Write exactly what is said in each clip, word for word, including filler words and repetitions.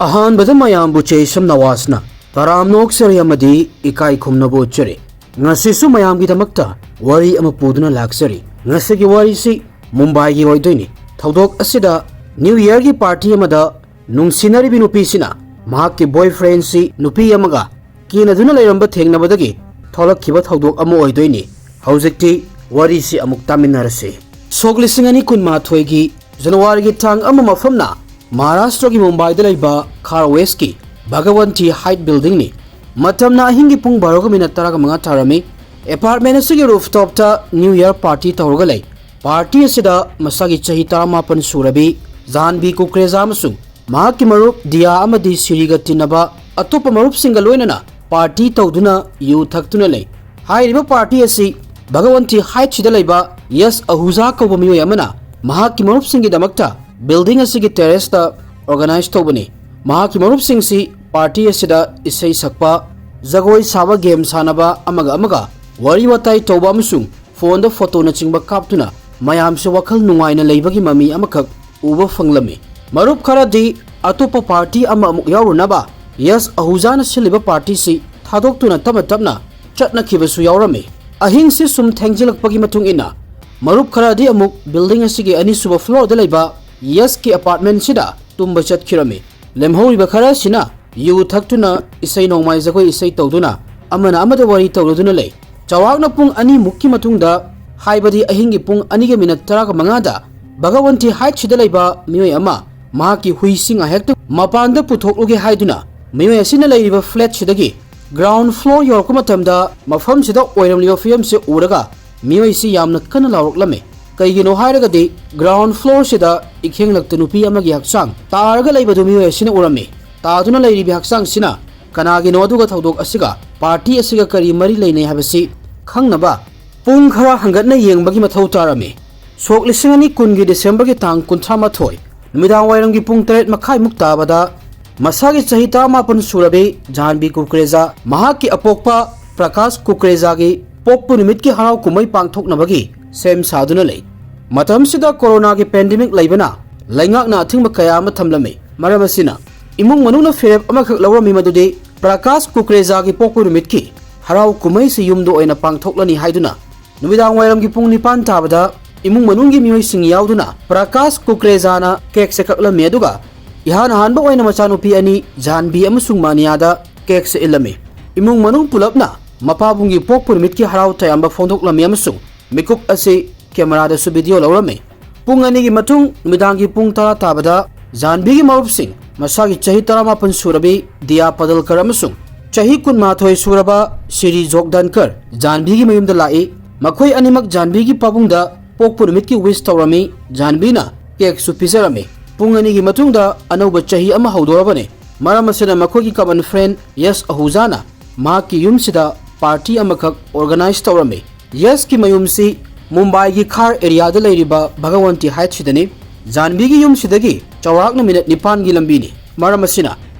ꯑꯍꯥꯟꯕꯗ ꯃꯌꯥꯝꯕꯨ ꯖꯦꯁꯝ ꯅꯋꯥꯖꯅ ꯇꯔꯥꯝꯅ ꯑꯣꯛꯆꯔꯤ ꯑꯃꯗꯤ ꯏꯀꯥꯏ ꯈꯨꯝꯅꯕ ꯎꯠꯆꯔꯤ꯫ ꯉꯁꯤꯁꯨ ꯃꯌꯥꯝꯒꯤꯗꯃꯛꯇ ꯋꯥꯔꯤ ꯑꯃ ꯄꯨꯗꯨꯅ ꯂꯥꯛꯆꯔꯤ꯫ ꯉꯁꯤꯒꯤ ꯋꯥꯔꯤꯁꯤ ꯃꯨꯝꯕꯥꯏꯒꯤ ꯑꯣꯏꯗꯣꯏꯅꯤ꯫ ꯊꯧꯗꯣꯛ ꯑꯁꯤꯗ ꯅ꯭ꯌꯨ ꯌꯔꯒꯤ ꯄꯥꯔꯇꯤ ꯑꯃꯗ ꯅꯨꯡꯁꯤꯅꯔꯤꯕꯤ ꯅꯨꯄꯤꯁꯤꯅ ꯃꯍꯥꯛꯀꯤ ꯕꯣꯏꯐ꯭ꯔꯦꯟꯁꯤ ꯅꯨꯄꯤ ꯑꯃꯒ ꯀꯦꯅꯗꯨꯅ ꯂꯩꯔꯝꯕ ꯊꯦꯡꯅꯕꯗꯒꯤ ꯊꯣꯛꯂꯛꯈꯤꯕ ꯊꯧꯗꯣꯛ ꯑꯃ ꯑꯣꯏꯗꯣꯏꯅꯤ꯫ ꯍꯧꯖꯤꯛꯇꯤ ꯋꯥꯔꯤꯁꯤ ꯑꯃꯨꯛ ꯇꯥꯃꯤꯟꯅꯔꯁꯤ꯫ ꯁꯣꯛ ꯂꯤꯁꯤꯡ ꯑꯅꯤ ꯀꯨꯟꯃꯥꯊꯣꯏꯒꯤ ꯖꯅꯋꯥꯔꯤꯒꯤ ꯇꯥꯡ ꯑꯃ ꯃꯐꯝꯅ ꯃꯍꯥꯔꯥꯁꯇ꯭ꯔꯒꯤ ꯃꯨꯝꯕꯥꯏꯗ ꯂꯩꯕ ꯈꯥꯔ ꯋꯦꯁꯀꯤ ꯚꯒꯋꯟꯇꯤ ꯍꯥꯏꯠ ꯕꯤꯜꯗꯤꯡꯅꯤ꯫ ꯃꯇꯝꯅ ꯑꯍꯤꯡꯒꯤ ꯄꯨꯡ ꯕꯥꯔꯣꯒ ꯃꯤꯅꯠ ꯇꯔꯥꯒ ꯃꯉꯥ ꯇꯥꯔꯝꯃꯤ꯫ ꯑꯦꯄꯥꯔꯠꯃꯦꯟ ꯑꯁꯤꯒꯤ ꯔꯨꯐꯇꯣꯞꯇ ꯅ꯭ꯌꯨ ꯌꯔ ꯄꯥꯔꯇꯤ ꯇꯧꯔꯒ ꯂꯩ꯫ ꯄꯥꯔꯇꯤ ꯑꯁꯤꯗ ꯃꯁꯥꯒꯤ ꯆꯍꯤ ꯇꯔꯥꯃꯥꯄꯟ ꯁꯨꯔꯕꯤ ꯖꯥꯟꯕꯤ ꯀꯨꯀ꯭ꯔꯦꯖꯥ ꯑꯃꯁꯨꯡ ꯃꯍꯥꯛꯀꯤ ꯃꯔꯨꯞ ꯗꯤꯌꯥ ꯑꯃꯗꯤ ꯁꯤꯔꯤꯒ ꯇꯤꯟꯅꯕ ꯑꯇꯣꯞꯄ ꯃꯔꯨꯞꯁꯤꯡꯒ ꯂꯣꯏꯅꯅ ꯄꯥꯔꯇꯤ ꯇꯧꯗꯨꯅ ꯌꯨ ꯊꯛꯇꯨꯅ ꯂꯩ꯫ ꯍꯥꯏꯔꯤꯕ ꯄꯥꯔꯇꯤ ꯑꯁꯤ ꯚꯒꯋꯟꯇꯤ ꯍꯥꯏꯠꯁꯤꯗ ꯂꯩꯕ ꯌꯁ ꯑꯍꯨꯖꯥ ꯀꯧꯕ ꯃꯤꯑꯣꯏ ꯑꯃꯅ ꯃꯍꯥꯛꯀꯤ ꯃꯔꯨꯞꯁꯤꯡꯒꯤꯗꯃꯛꯇ ꯕꯤꯜꯗꯤꯡ ꯑꯁꯤꯒꯤ ꯇꯦꯔꯦꯁꯇ ꯑꯣꯔꯒꯅꯥꯏꯖ ꯇꯧꯕꯅꯤ꯫ ꯃꯍꯥꯛꯀꯤ ꯃꯔꯨꯞꯁꯤꯡꯁꯤ ꯄꯥꯔꯇꯤ ꯑꯁꯤꯗ ꯏꯁꯩ ꯁꯛꯄ, ꯖꯒꯣꯏ ꯁꯥꯕ, ꯒꯦꯝ ꯁꯥꯟꯅꯕ, ꯑꯃꯒ ꯑꯃꯒ ꯋꯥꯔꯤ ꯋꯥꯇꯥꯏ ꯇꯧꯕ ꯑꯃꯁꯨꯡ ꯐꯣꯟꯗ ꯐꯣꯇꯣꯅꯆꯤꯡꯕ ꯀꯥꯞꯇꯨꯅ ꯃꯌꯥꯝꯁꯨ ꯋꯥꯈꯜ ꯅꯨꯡꯉꯥꯏꯅ ꯂꯩꯕꯒꯤ ꯃꯃꯤ ꯑꯃꯈꯛ ꯎꯕ ꯐꯪꯂꯝꯃꯤ꯫ ꯃꯔꯨꯞ ꯈꯔꯗꯤ ꯑꯇꯣꯞꯄ ꯄꯥꯔꯇꯤ ꯑꯃ ꯑꯃꯨꯛ ꯌꯥꯎꯔꯨꯅꯕ ꯌꯁ ꯑꯍꯨꯖꯥꯅ ꯁꯤꯜꯂꯤꯕ ꯄꯥꯔꯇꯤꯁꯤ ꯊꯥꯗꯣꯛꯇꯨꯅ ꯇꯞꯅ ꯇꯞꯅ ꯆꯠꯅꯈꯤꯕꯁꯨ ꯌꯥꯎꯔꯝꯃꯤ꯫ ꯑꯍꯤꯡꯁꯤ ꯁꯨꯝ ꯊꯦꯡꯖꯤꯜꯂꯛꯄꯒꯤ ꯃꯇꯨꯡ ꯏꯟꯅ ꯃꯔꯨꯞ ꯈꯔꯗꯤ ꯑꯃꯨꯛ ꯕꯤꯜꯗꯤꯡ ꯑꯁꯤꯒꯤ ꯑꯅꯤꯁꯨꯕ ꯐ꯭ꯂꯣꯔꯗ ꯂꯩꯕ ꯌꯁꯀꯤ ꯑꯄꯥꯔꯠꯃꯦꯟꯁꯤꯗ ꯇꯨꯝꯕ ꯆꯠꯈꯤꯔꯝꯃꯤ꯫ ꯂꯦꯝꯍꯧꯔꯤꯕ ꯈꯔ ꯑꯁꯤꯅ ꯌꯨ ꯊꯛꯇꯨꯅ ꯏꯁꯩ ꯅꯣꯡꯃꯥꯏ ꯖꯒꯣꯏ ꯏꯁꯩ ꯇꯧꯗꯨꯅ ꯑꯃꯅ ꯑꯃꯗ ꯋꯥꯔꯤ ꯇꯧꯅꯗꯨꯅ ꯂꯩ꯫ ꯆꯥꯎꯔꯥꯛꯅ ꯄꯨꯡ ꯑꯅꯤꯃꯨꯛꯀꯤ ꯃꯇꯨꯡꯗ, ꯍꯥꯏꯕꯗꯤ ꯑꯍꯤꯡꯒꯤ ꯄꯨꯡ ꯑꯅꯤꯒ ꯃꯤꯅꯠ ꯇꯔꯥꯒ ꯃꯉꯥꯗ ꯚꯒꯋꯟꯇꯤ ꯍꯥꯏꯠꯁꯤꯗ ꯂꯩꯕ ꯃꯤꯑꯣꯏ ꯑꯃ ꯃꯍꯥꯛꯀꯤ ꯍꯨꯏꯁꯤ ꯉꯥꯏꯍꯥꯛꯇꯪ ꯃꯄꯥꯟꯗ ꯄꯨꯊꯣꯛꯂꯨꯒꯦ ꯍꯥꯏꯗꯨꯅ ꯃꯤꯑꯣꯏ ꯑꯁꯤꯅ ꯂꯩꯔꯤꯕ ꯐ꯭ꯂꯦꯠꯁꯤꯗꯒꯤ ꯒ꯭ꯔꯥꯎꯟ ꯐ꯭ꯂꯣꯔ ꯌꯧꯔꯛꯄ ꯃꯇꯝꯗ ꯃꯐꯝꯁꯤꯗ ꯑꯣꯏꯔꯝꯂꯤꯕ ꯐꯤꯕꯝꯁꯤ ꯎꯔꯒ ꯃꯤꯑꯣꯏꯁꯤ ꯌꯥꯝꯅ ꯀꯟꯅ ꯂꯥꯎꯔꯛꯂꯝꯃꯤ꯫ ꯀꯩꯒꯤꯅꯣ ꯍꯥꯏꯔꯒꯗꯤ ꯒ꯭ꯔꯥꯎꯟ ꯐ꯭ꯂꯣꯔꯁꯤꯗ ꯏꯈꯦꯡꯂꯛꯇ ꯅꯨꯄꯤ ꯑꯃꯒꯤ ꯍꯛꯆꯥꯡ ꯇꯥꯔꯒ ꯂꯩꯕꯗꯨ ꯃꯤꯑꯣꯏ ꯑꯁꯤꯅ ꯎꯔꯝꯃꯤ꯫ ꯇꯥꯗꯨꯅ ꯂꯩꯔꯤꯕ ꯍꯛꯆꯥꯡꯁꯤꯅ ꯀꯅꯥꯒꯤꯅꯣ, ꯑꯗꯨꯒ ꯊꯧꯗꯣꯛ ꯑꯁꯤꯒ, ꯄꯥꯔꯇꯤ ꯑꯁꯤꯒ ꯀꯔꯤ ꯃꯔꯤ ꯂꯩꯅꯩ ꯍꯥꯏꯕꯁꯤ ꯈꯪꯅꯕ ꯄꯨꯡ ꯈꯔ ꯍꯪꯒꯠꯅ ꯌꯦꯡꯕꯒꯤ ꯃꯊꯧ ꯇꯥꯔꯝꯃꯤ꯫ ꯁꯣꯛ ꯂꯤꯁꯤꯡ ꯑꯅꯤ ꯀꯨꯟꯒꯤ ꯗꯤꯁꯦꯝꯕꯔꯒꯤ ꯇꯥꯡ ꯀꯨꯟꯊ꯭ꯔꯥ ꯃꯥꯊꯣꯏ ꯅꯨꯃꯤꯗꯥꯡ ꯋꯥꯏꯔꯝꯒꯤ ꯄꯨꯡ ꯇꯔꯦꯠ ꯃꯈꯥꯏꯃꯨꯛ ꯇꯥꯕꯗ ꯃꯁꯥꯒꯤ ꯆꯍꯤ ꯇꯔꯥꯃꯥꯄꯟ ꯁꯨꯔꯕꯤ ꯖꯥꯟꯕꯤ ꯀꯨꯀ꯭ꯔꯦꯖꯥ ꯃꯍꯥꯛꯀꯤ ꯑꯄꯣꯛꯄ ꯄ꯭ꯔꯀꯥꯁ ꯀꯨꯀ꯭ꯔꯦꯖꯥꯒꯤ ꯄꯣꯛꯄ ꯅꯨꯃꯤꯠꯀꯤ ꯍꯔꯥꯎ ꯀꯨꯝꯍꯩ ꯄꯥꯡꯊꯣꯛꯅꯕꯒꯤ ꯁꯦꯝ ꯁꯥꯗꯨꯅ ꯂꯩ꯫ ꯃꯇꯝꯁꯤꯗ ꯀꯣꯔꯣꯅꯥꯒꯤ ꯄꯦꯟꯗꯦꯃꯤꯛ ꯂꯩꯕꯅ ꯂꯩꯉꯥꯛꯅ ꯑꯊꯤꯡꯕ ꯀꯌꯥ ꯑꯃ ꯊꯝꯂꯝꯃꯤ꯫ ꯃꯔꯝ ꯑꯁꯤꯅ ꯏꯃꯨꯡ ꯃꯅꯨꯡꯅ ꯐꯤꯔꯦꯞ ꯑꯃꯈꯛ ꯂꯧꯔꯝꯃꯤ, ꯃꯗꯨꯗꯤ ꯄ꯭ꯔꯀꯥꯁ ꯀꯨꯀ꯭ꯔꯦꯖꯥꯒꯤ ꯄꯣꯛꯄ ꯅꯨꯃꯤꯠꯀꯤ ꯍꯔꯥꯎ ꯀꯨꯝꯍꯩꯁꯤ ꯌꯨꯝꯗ ꯑꯣꯏꯅ ꯄꯥꯡꯊꯣꯛꯂꯅꯤ ꯍꯥꯏꯗꯨꯅ꯫ ꯅꯨꯃꯤꯗꯥꯡ ꯋꯥꯏꯔꯝꯒꯤ ꯄꯨꯡ ꯅꯤꯄꯥꯟ ꯇꯥꯕꯗ ꯏꯃꯨꯡ ꯃꯅꯨꯡꯒꯤ ꯃꯤꯑꯣꯏꯁꯤꯡ ꯌꯥꯎꯗꯨꯅ ꯄ꯭ꯔꯀꯥꯁ ꯀꯨꯀ꯭ꯔꯦꯖꯥꯅ ꯀꯦꯛꯁꯦ ꯀꯛꯂꯝꯃꯤ, ꯑꯗꯨꯒ ꯏꯍꯥꯟ ꯑꯍꯥꯟꯕ ꯑꯣꯏꯅ ꯃꯆꯥꯅꯨꯄꯤ ꯑꯅꯤ ꯖꯥꯟꯕꯤ ꯑꯃꯁꯨꯡ ꯃꯥꯅꯤꯌꯥꯗ ꯀꯦꯛꯁꯦ ꯏꯜꯂꯝꯃꯤ꯫ ꯏꯃꯨꯡ ꯃꯅꯨꯡ ꯄꯨꯂꯞꯅ ꯃꯄꯥꯕꯨꯡꯒꯤ ꯄꯣꯛꯄ ꯅꯨꯃꯤꯠꯀꯤ ꯍꯔꯥꯎ ꯇꯌꯥꯝꯕ ꯐꯣꯡꯗꯣꯛꯂꯝꯃꯤ ꯑꯃꯁꯨꯡ ꯃꯤꯀꯨꯞ ꯑꯁꯤ ꯀꯦꯃꯦꯔꯥꯗꯁꯨ ꯚꯤꯗꯤꯑꯣ ꯂꯧꯔꯝꯃꯤ꯫ ꯄꯨꯡ ꯑꯅꯤꯒꯤ ꯃꯇꯨꯡ ꯅꯨꯃꯤꯗꯥꯡꯒꯤ ꯄꯨꯡ ꯇꯔꯥ ꯇꯥꯕꯗ ꯖꯥꯟꯕꯤꯒꯤ ꯃꯔꯨꯞꯁꯤꯡ ꯃꯁꯥꯒꯤ ꯆꯍꯤ ꯇꯔꯥꯃꯥꯄꯟ ꯁꯨꯔꯕꯤ ꯗꯤꯌꯥ ꯄꯗꯜꯀꯔ ꯑꯃꯁꯨꯡ ꯆꯍꯤ ꯀꯨꯟꯃꯥꯊꯣꯏ ꯁꯨꯔꯕ ꯁꯤꯔꯤ ꯖꯣꯒꯗꯥꯟꯀꯔ ꯖꯥꯟꯕꯤꯒꯤ ꯃꯌꯨꯝꯗ ꯂꯥꯛꯏ꯫ ꯃꯈꯣꯏ ꯑꯅꯤꯃꯛ ꯖꯥꯟꯕꯤꯒꯤ ꯄꯥꯕꯨꯡꯗ ꯄꯣꯛꯄ ꯅꯨꯃꯤꯠꯀꯤ ꯋꯤꯁ ꯇꯧꯔꯝꯃꯤ꯫ ꯖꯥꯟꯕꯤꯅ ꯀꯦꯛꯁꯨ ꯄꯤꯖꯔꯝꯃꯤ꯫ ꯄꯨꯡ ꯑꯅꯤꯒꯤ ꯃꯇꯨꯡꯗ ꯑꯅꯧꯕ ꯆꯍꯤ ꯑꯃ ꯍꯧꯗꯣꯔꯕꯅꯤ꯫ ꯃꯔꯝ ꯑꯁꯤꯅ ꯃꯈꯣꯏꯒꯤ ꯀꯃꯟ ꯐ꯭ꯔꯦꯟ ꯌꯁ ꯑꯍꯨꯖꯥꯅ ꯃꯍꯥꯛꯀꯤ ꯌꯨꯝꯁꯤꯗ ꯄꯥꯔꯇꯤ ꯑꯃꯈꯛ ꯑꯣꯔꯒꯅꯥꯏꯖ ꯇꯧꯔꯝꯃꯤ꯫ ꯌꯁꯀꯤ ꯃꯌꯨꯝꯁꯤ ꯃꯨꯝꯕꯥꯏꯒꯤ ꯈꯥꯔ ꯑꯦꯔꯤꯌꯥꯗ ꯂꯩꯔꯤꯕ ꯚꯒꯋꯟꯇꯤ ꯍꯥꯏꯠꯁꯤꯗꯅꯤ꯫ ꯖꯥꯟꯕꯤꯒꯤ ꯌꯨꯝꯁꯤꯗꯒꯤ ꯆꯥꯎꯔꯥꯛꯅ ꯃꯤꯅꯠ ꯅꯤꯄꯥꯟꯒꯤ ꯂꯝꯕꯤꯅꯤ꯫ ꯃꯔꯝ ꯑꯁꯤꯅ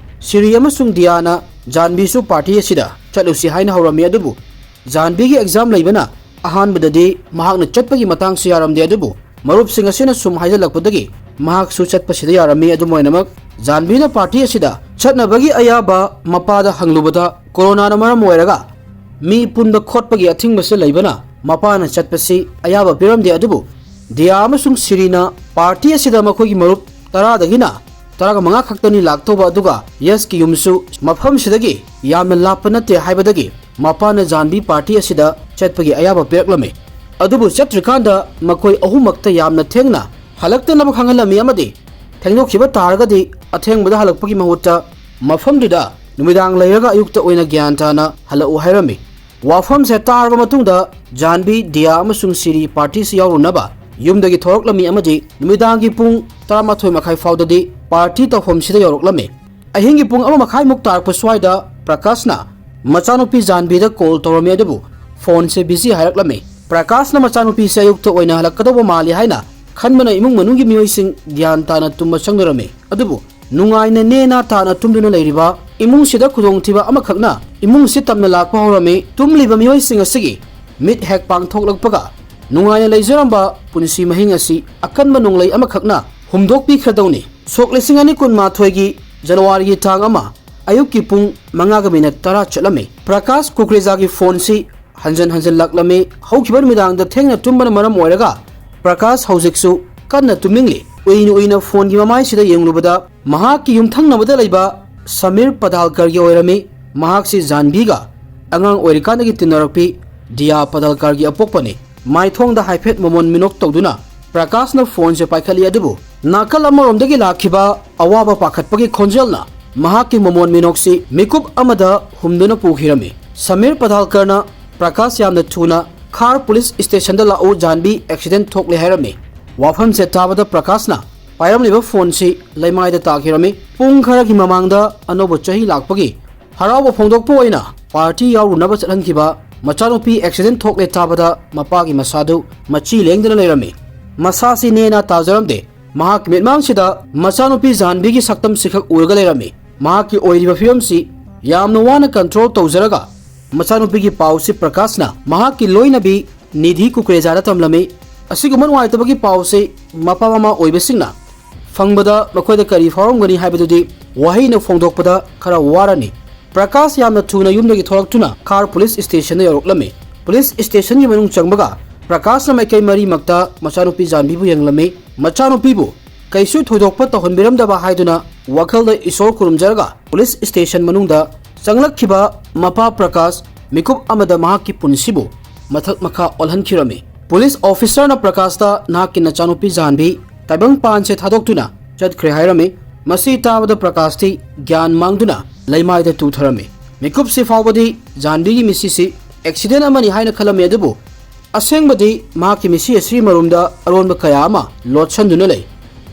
ꯁꯤꯔꯤ ꯑꯃꯁꯨꯡ ꯗꯤꯌꯥꯅ ꯖꯥꯟꯕꯤꯁꯨ ꯄꯥꯔꯇꯤ ꯑꯁꯤꯗ ꯆꯠꯂꯨꯁꯤ ꯍꯥꯏꯅ ꯍꯧꯔꯝꯃꯤ, ꯑꯗꯨꯕꯨ ꯖꯥꯟꯕꯤꯒꯤ ꯑꯦꯛꯖꯥꯝ ꯂꯩꯕꯅ ꯑꯍꯥꯟꯕꯗꯗꯤ ꯃꯍꯥꯛꯅ ꯆꯠꯄꯒꯤ ꯃꯇꯥꯡꯁꯨ ꯌꯥꯔꯝꯗꯦ, ꯑꯗꯨꯕꯨ ꯃꯔꯨꯞꯁꯤꯡ ꯑꯁꯤꯅ ꯁꯨꯝ ꯍꯥꯏꯖꯜꯂꯛꯄꯗꯒꯤ ꯃꯍꯥꯛꯁꯨ ꯆꯠꯄꯁꯤꯗ ꯌꯥꯔꯝꯃꯤ꯫ ꯑꯗꯨꯝ ꯑꯣꯏꯅꯃꯛ, ꯖꯥꯟꯕꯤꯅ ꯄꯥꯔꯇꯤ ꯑꯁꯤꯗ ꯆꯠꯅꯕꯒꯤ ꯑꯌꯥꯕ ꯃꯄꯥꯗ ꯍꯪꯂꯨꯕꯗ, ꯀꯣꯔꯣꯅꯥꯅ ꯃꯔꯝ ꯑꯣꯏꯔꯒ ꯃꯤ ꯄꯨꯟꯕ ꯈꯣꯠꯄꯒꯤ ꯑꯊꯤꯡꯕꯁꯤ ꯂꯩꯕꯅ ꯃꯄꯥꯅ ꯆꯠꯄꯁꯤ ꯑꯌꯥꯕ ꯄꯤꯔꯝꯗꯦ꯫ ꯑꯗꯨꯕꯨ ꯗꯤꯌꯥ ꯑꯃꯁꯨꯡ ꯁꯤꯔꯤꯅ ꯄꯥꯔꯇꯤ ꯑꯁꯤꯗ ꯃꯈꯣꯏꯒꯤ ꯃꯔꯨꯞ ꯇꯔꯥꯗꯒꯤꯅ ꯇꯔꯥꯒ ꯃꯉꯥ ꯈꯛꯇꯅꯤ ꯂꯥꯛꯇꯧꯕ, ꯑꯗꯨꯒ ꯌꯁꯀꯤ ꯌꯨꯝꯁꯨ ꯃꯐꯝꯁꯤꯗꯒꯤ ꯌꯥꯝꯅ ꯂꯥꯞꯄ ꯅꯠꯇꯦ ꯍꯥꯏꯕꯗꯒꯤ ꯃꯄꯥꯅ ꯖꯥꯟꯕꯤ ꯄꯥꯔꯇꯤ ꯑꯁꯤꯗ ꯆꯠꯄꯒꯤ ꯑꯌꯥꯕ ꯄꯤꯔꯛꯂꯝꯃꯤ꯫ ꯑꯗꯨꯕꯨ ꯆꯠꯇ꯭ꯔꯤꯀꯥꯟꯗ ꯃꯈꯣꯏ ꯑꯍꯨꯝꯃꯛꯇ ꯌꯥꯝꯅ ꯊꯦꯡꯅ ꯍꯜꯂꯛꯇꯅꯕ ꯈꯪꯍꯜꯂꯝꯃꯤ ꯑꯃꯗꯤ ꯊꯦꯡꯗꯣꯛꯈꯤꯕ ꯇꯥꯔꯒꯗꯤ ꯑꯊꯦꯡꯕꯗ ꯍꯜꯂꯛꯄꯒꯤ ꯃꯍꯨꯠꯇ ꯃꯐꯝꯗꯨꯗ ꯅꯨꯃꯤꯗꯥꯡ ꯂꯩꯔꯒ ꯑꯌꯨꯛꯇ ꯑꯣꯏꯅ ꯒ꯭ꯌꯥꯟ ꯇꯥꯅ ꯍꯜꯂꯛꯎ ꯍꯥꯏꯔꯝꯃꯤ꯫ ꯋꯥꯐꯝꯁꯦ ꯇꯥꯔꯕ ꯃꯇꯨꯡꯗ ꯖꯥꯟꯕꯤ, ꯗꯤꯌꯥ ꯑꯃꯁꯨꯡ ꯁꯤꯔꯤ ꯄꯥꯔꯇꯤꯁꯤ ꯌꯥꯎꯔꯨꯅꯕ ꯌꯨꯝꯗꯒꯤ ꯊꯣꯔꯛꯂꯝꯃꯤ ꯑꯃꯗꯤ ꯅꯨꯃꯤꯗꯥꯡꯒꯤ ꯄꯨꯡ ꯇꯔꯥꯃꯥꯊꯣꯏ ꯃꯈꯥꯏ ꯐꯥꯎꯗꯗꯤ ꯄꯥꯔꯇꯤ ꯇꯧꯐꯝꯁꯤꯗ ꯌꯧꯔꯛꯂꯝꯃꯤ꯫ ꯑꯍꯤꯡꯒꯤ ꯄꯨꯡ ꯑꯃ ꯃꯈꯥꯏꯃꯨꯛ ꯇꯥꯔꯛꯄ ꯁ꯭ꯋꯥꯏꯗ ꯄ꯭ꯔꯀꯥꯁꯅ ꯃꯆꯥꯅꯨꯄꯤ ꯖꯥꯟꯕꯤꯗ ꯀꯣꯜ ꯇꯧꯔꯝꯃꯤ, ꯑꯗꯨꯕꯨ ꯐꯣꯟꯁꯦ ꯕꯤꯖꯤ ꯍꯥꯏꯔꯛꯂꯝꯃꯤ꯫ ꯄ꯭ꯔꯀꯥꯁꯅ ꯃꯆꯥꯅꯨꯄꯤꯁꯦ ꯑꯌꯨꯛꯇ ꯑꯣꯏꯅ ꯍꯜꯂꯛꯀꯗꯧꯕ ꯃꯥꯜꯂꯤ ꯍꯥꯏꯅ ꯈꯟꯕꯅ ꯏꯃꯨꯡ ꯃꯅꯨꯡꯒꯤ ꯃꯤꯑꯣꯏꯁꯤꯡ ꯒ꯭ꯌꯥꯟ ꯇꯥꯅ ꯇꯨꯝꯕ ꯆꯪꯅꯔꯝꯃꯤ꯫ ꯑꯗꯨꯕꯨ ꯅꯨꯡꯉꯥꯏꯅ ꯅꯦꯅꯥ ꯇꯥꯅ ꯇꯨꯝꯗꯨꯅ ꯂꯩꯔꯤꯕ ꯏꯃꯨꯡꯁꯤꯗ ꯈꯨꯗꯣꯡꯊꯤꯕ ꯑꯃꯈꯛꯅ ꯏꯃꯨꯡꯁꯤ ꯇꯝꯅ ꯂꯥꯛꯄ ꯍꯧꯔꯝꯃꯤ꯫ ꯇꯨꯝꯂꯤꯕ ꯃꯤꯑꯣꯏꯁꯤꯡ ꯑꯁꯤꯒꯤ ꯃꯤꯠ ꯍꯦꯛ ꯄꯥꯡꯊꯣꯛꯂꯛꯄꯒ ꯅꯨꯡꯉꯥꯏꯅ ꯂꯩꯖꯔꯝꯕ ꯄꯨꯟꯁꯤ ꯃꯍꯤꯡ ꯑꯁꯤ ꯑꯀꯟꯕ ꯅꯣꯡꯂꯩ ꯑꯃꯈꯛꯅ ꯍꯨꯝꯗꯣꯛꯄꯤꯈ꯭ꯔꯗꯧꯅꯤ꯫ ꯁꯣꯛ ꯂꯤꯁꯤꯡ ꯑꯅꯤ ꯀꯨꯟꯃꯥꯊꯣꯏꯒꯤ ꯖꯅꯋꯥꯔꯤꯒꯤ ꯇꯥꯡ ꯑꯃ, ꯑꯌꯨꯛꯀꯤ ꯄꯨꯡ ꯃꯉꯥꯒ ꯃꯤꯅꯠ ꯇꯔꯥ ꯆꯠꯂꯝꯃꯤ꯫ ꯄ꯭ꯔꯀꯥꯁ ꯀꯨꯀ꯭ꯔꯦꯖꯥꯒꯤ ꯐꯣꯟꯁꯤ ꯍꯟꯖꯟ ꯍꯟꯖꯟ ꯂꯥꯛꯂꯝꯃꯤ꯫ ꯍꯧꯈꯤꯕ ꯅꯨꯃꯤꯗꯥꯡꯗ ꯊꯦꯡꯅ ꯇꯨꯝꯕꯅ ꯃꯔꯝ ꯑꯣꯏꯔꯒ ꯄ꯭ꯔꯀꯥꯁ ꯍꯧꯖꯤꯛꯁꯨ ꯀꯟꯅ ꯇꯨꯝꯅꯤꯡꯂꯤ꯫ ꯎꯏꯅ ꯎꯏꯅ ꯐꯣꯟꯒꯤ ꯃꯃꯥꯏꯁꯤꯗ ꯌꯦꯡꯂꯨꯕꯗ ꯃꯍꯥꯛꯀꯤ ꯌꯨꯝꯊꯪꯅꯕꯗ ꯂꯩꯕ ꯁꯃꯤꯔ ꯄꯗꯥꯜꯀꯔꯒꯤ ꯑꯣꯏꯔꯝꯃꯤ꯫ ꯃꯍꯥꯛꯁꯤ ꯖꯥꯟꯕꯤꯒ ꯑꯉꯥꯡ ꯑꯣꯏꯔꯤꯀꯥꯟꯗꯒꯤ ꯇꯤꯟꯅꯔꯛꯄꯤ ꯗꯤꯌꯥ ꯄꯗꯥꯜꯀꯔꯒꯤ ꯑꯄꯣꯛꯄꯅꯤ꯫ ꯃꯥꯏꯊꯣꯡꯗ ꯍꯥꯏꯐꯦꯠ ꯃꯃꯣꯟ ꯃꯤꯅꯣꯛ ꯇꯧꯗꯨꯅ ꯄ꯭ꯔꯀꯥꯁꯅ ꯐꯣꯟꯁꯦ ꯄꯥꯏꯈꯠꯂꯤ, ꯑꯗꯨꯕꯨ ꯅꯥꯀꯜ ꯑꯃꯔꯣꯝꯗꯒꯤ ꯂꯥꯛꯈꯤꯕ ꯑꯋꯥꯕ ꯄꯥꯈꯠꯄꯒꯤ ꯈꯣꯟꯖꯦꯜꯅ ꯃꯍꯥꯛꯀꯤ ꯃꯃꯣꯟ ꯃꯤꯅꯣꯛꯁꯤ ꯃꯤꯀꯨꯞ ꯑꯃꯗ ꯍꯨꯝꯗꯨꯅ ꯄꯨꯈꯤꯔꯝꯃꯤ꯫ ꯁꯃꯤꯔ ꯄꯗꯥꯜꯀꯔꯅ ꯄ꯭ꯔꯀꯥꯁ ꯌꯥꯝꯅ ꯊꯨꯅ ꯈꯥꯔ ꯄꯨꯂꯤꯁ ꯁ꯭ꯇꯦꯁꯟꯗ ꯂꯥꯛꯎ, ꯖꯥꯟꯕꯤ ꯑꯦꯛꯁꯤꯗꯦꯟ ꯊꯣꯛꯂꯦ ꯍꯥꯏꯔꯝꯃꯤ꯫ ꯋꯥꯐꯝꯁꯦ ꯇꯥꯕꯗ ꯄ꯭ꯔꯀꯥꯁꯅ ꯄꯥꯏꯔꯝꯂꯤꯕ ꯐꯣꯟꯁꯤ ꯂꯩꯃꯥꯏꯗ ꯇꯥꯈꯤꯔꯝꯃꯤ꯫ ꯄꯨꯡ ꯈꯔꯒꯤ ꯃꯃꯥꯡꯗ ꯑꯅꯧꯕ ꯆꯍꯤ ꯂꯥꯛꯄꯒꯤ ꯍꯔꯥꯎꯕ ꯐꯣꯡꯗꯣꯛꯄ ꯑꯣꯏꯅ ꯄꯥꯔꯇꯤ ꯌꯥꯎꯔꯨꯅꯕ ꯆꯠꯍꯟꯈꯤꯕ ꯃꯆꯥꯅꯨꯄꯤ ꯑꯦꯛꯁꯤꯗꯦꯟ ꯊꯣꯛꯂꯦ ꯇꯥꯕꯗ ꯃꯄꯥꯒꯤ ꯃꯁꯥꯗꯨ ꯃꯆꯤ ꯂꯦꯡꯗꯅ ꯂꯩꯔꯝꯃꯤ꯫ ꯃꯁꯥꯁꯤ ꯅꯦꯅꯥ ꯇꯥꯖꯔꯝꯗꯦ꯫ ꯃꯍꯥꯛꯀꯤ ꯃꯤꯠꯃꯥꯡꯁꯤꯗ ꯃꯆꯥꯅꯨꯄꯤ ꯖꯥꯟꯕꯤꯒꯤ ꯁꯛꯇꯝꯁꯤꯈꯛ ꯎꯔꯒ ꯂꯩꯔꯝꯃꯤ꯫ ꯃꯍꯥꯛꯀꯤ ꯑꯣꯏꯔꯤꯕ ꯐꯤꯕꯝꯁꯤ ꯌꯥꯝꯅ ꯋꯥꯅ ꯀꯟꯇ꯭ꯔꯣꯜ ꯇꯧꯖꯔꯒ ꯃꯆꯥꯅꯨꯄꯤꯒꯤ ꯄꯥꯎꯁꯤ ꯄ꯭ꯔꯀꯥꯁꯅ ꯃꯍꯥꯛꯀꯤ ꯂꯣꯏꯅꯕꯤ ꯅꯤꯙꯤ ꯀꯨꯀ꯭ꯔꯦꯖꯥꯗ ꯇꯝꯂꯝꯃꯤ꯫ ꯑꯁꯤꯒꯨꯝꯕ ꯅꯨꯡꯉꯥꯏꯇꯕꯒꯤ ꯄꯥꯎꯁꯤ ꯃꯄꯥ ꯃꯃꯥ ꯑꯣꯏꯕꯁꯤꯡꯅ ꯐꯪꯕꯗ ꯃꯈꯣꯏꯗ ꯀꯔꯤ ꯐꯥꯎꯔꯝꯒꯅꯤ ꯍꯥꯏꯕꯗꯨꯗꯤ ꯋꯥꯍꯩꯅ ꯐꯣꯡꯗꯣꯛꯄꯗ ꯈꯔ ꯋꯥꯔꯅꯤ꯫ ꯄ꯭ꯔꯀꯥꯁ ꯌꯥꯝꯅ ꯊꯨꯅ ꯌꯨꯝꯗꯒꯤ ꯊꯣꯛꯂꯛꯇꯨꯅ ꯈꯥꯔ ꯄꯨꯂꯤꯁ ꯁ꯭ꯇꯦꯁꯟꯗ ꯌꯧꯔꯛꯂꯝꯃꯤ꯫ ꯄꯨꯂꯤꯁ ꯁ꯭ꯇꯦꯁꯟꯒꯤ ꯃꯅꯨꯡ ꯆꯪꯕꯒ ꯄ꯭ꯔꯀꯥꯁꯅ ꯃꯥꯏꯀꯩ ꯃꯔꯤꯃꯛꯇ ꯃꯆꯥꯅꯨꯄꯤ ꯖꯥꯟꯕꯤꯕꯨ ꯌꯦꯡꯂꯝꯃꯤ꯫ ꯃꯆꯥꯅꯨꯄꯤꯕꯨ ꯀꯩꯁꯨ ꯊꯣꯏꯗꯣꯛꯄ ꯇꯧꯍꯟꯕꯤꯔꯝꯗꯕ ꯍꯥꯏꯗꯨꯅ ꯋꯥꯈꯜꯗ ꯏꯁꯣꯔ ꯈꯨꯔꯨꯝꯖꯔꯒ ꯄꯨꯂꯤꯁ ꯁ꯭ꯇꯦꯁꯟ ꯃꯅꯨꯡꯗ ꯆꯪꯂꯛꯈꯤꯕ ꯃꯄꯥ ꯄ꯭ꯔꯀꯥꯁ ꯃꯤꯀꯨꯞ ꯑꯃꯗ ꯃꯍꯥꯛꯀꯤ ꯄꯨꯟꯁꯤꯕꯨ ꯃꯊꯛ ꯃꯈꯥ ꯑꯣꯜꯍꯟꯈꯤꯔꯝꯃꯤ꯫ ꯄꯨꯂꯤꯁ ꯑꯣꯐꯤꯁꯔꯅ ꯄ꯭ꯔꯀꯥꯁꯇ ꯅꯍꯥꯛꯀꯤ ꯅꯆꯥꯅꯨꯄꯤ ꯖꯥꯟꯕꯤ ꯇꯥꯏꯕꯪꯄꯥꯟꯁꯦ ꯊꯥꯗꯣꯛꯇꯨꯅ ꯆꯠꯈ꯭ꯔꯦ ꯍꯥꯏꯔꯝꯃꯤ꯫ ꯃꯁꯤ ꯇꯥꯕꯗ ꯄ꯭ꯔꯀꯥꯁꯇꯤ ꯒ꯭ꯌꯥꯟ ꯃꯥꯡꯗꯨꯅ ꯂꯩꯃꯥꯏꯗ ꯇꯨꯊꯔꯝꯃꯤ꯫ ꯃꯤꯀꯨꯞꯁꯤ ꯐꯥꯎꯕꯗꯤ ꯖꯥꯟꯕꯤꯒꯤ ꯃꯤꯠꯁꯤꯁꯤ ꯑꯦꯛꯁꯤꯗꯦꯟ ꯑꯃꯅꯤ ꯍꯥꯏꯅ ꯈꯜꯂꯝꯃꯤ, ꯑꯗꯨꯕꯨ ꯑꯁꯦꯡꯕꯗꯤ ꯃꯍꯥꯛꯀꯤ ꯃꯤꯠꯁꯤ ꯑꯁꯤꯒꯤ ꯃꯔꯨꯝꯗ ꯑꯔꯣꯟꯕ ꯀꯌꯥ ꯑꯃ ꯂꯣꯠꯁꯟꯗꯨꯅ ꯂꯩ꯫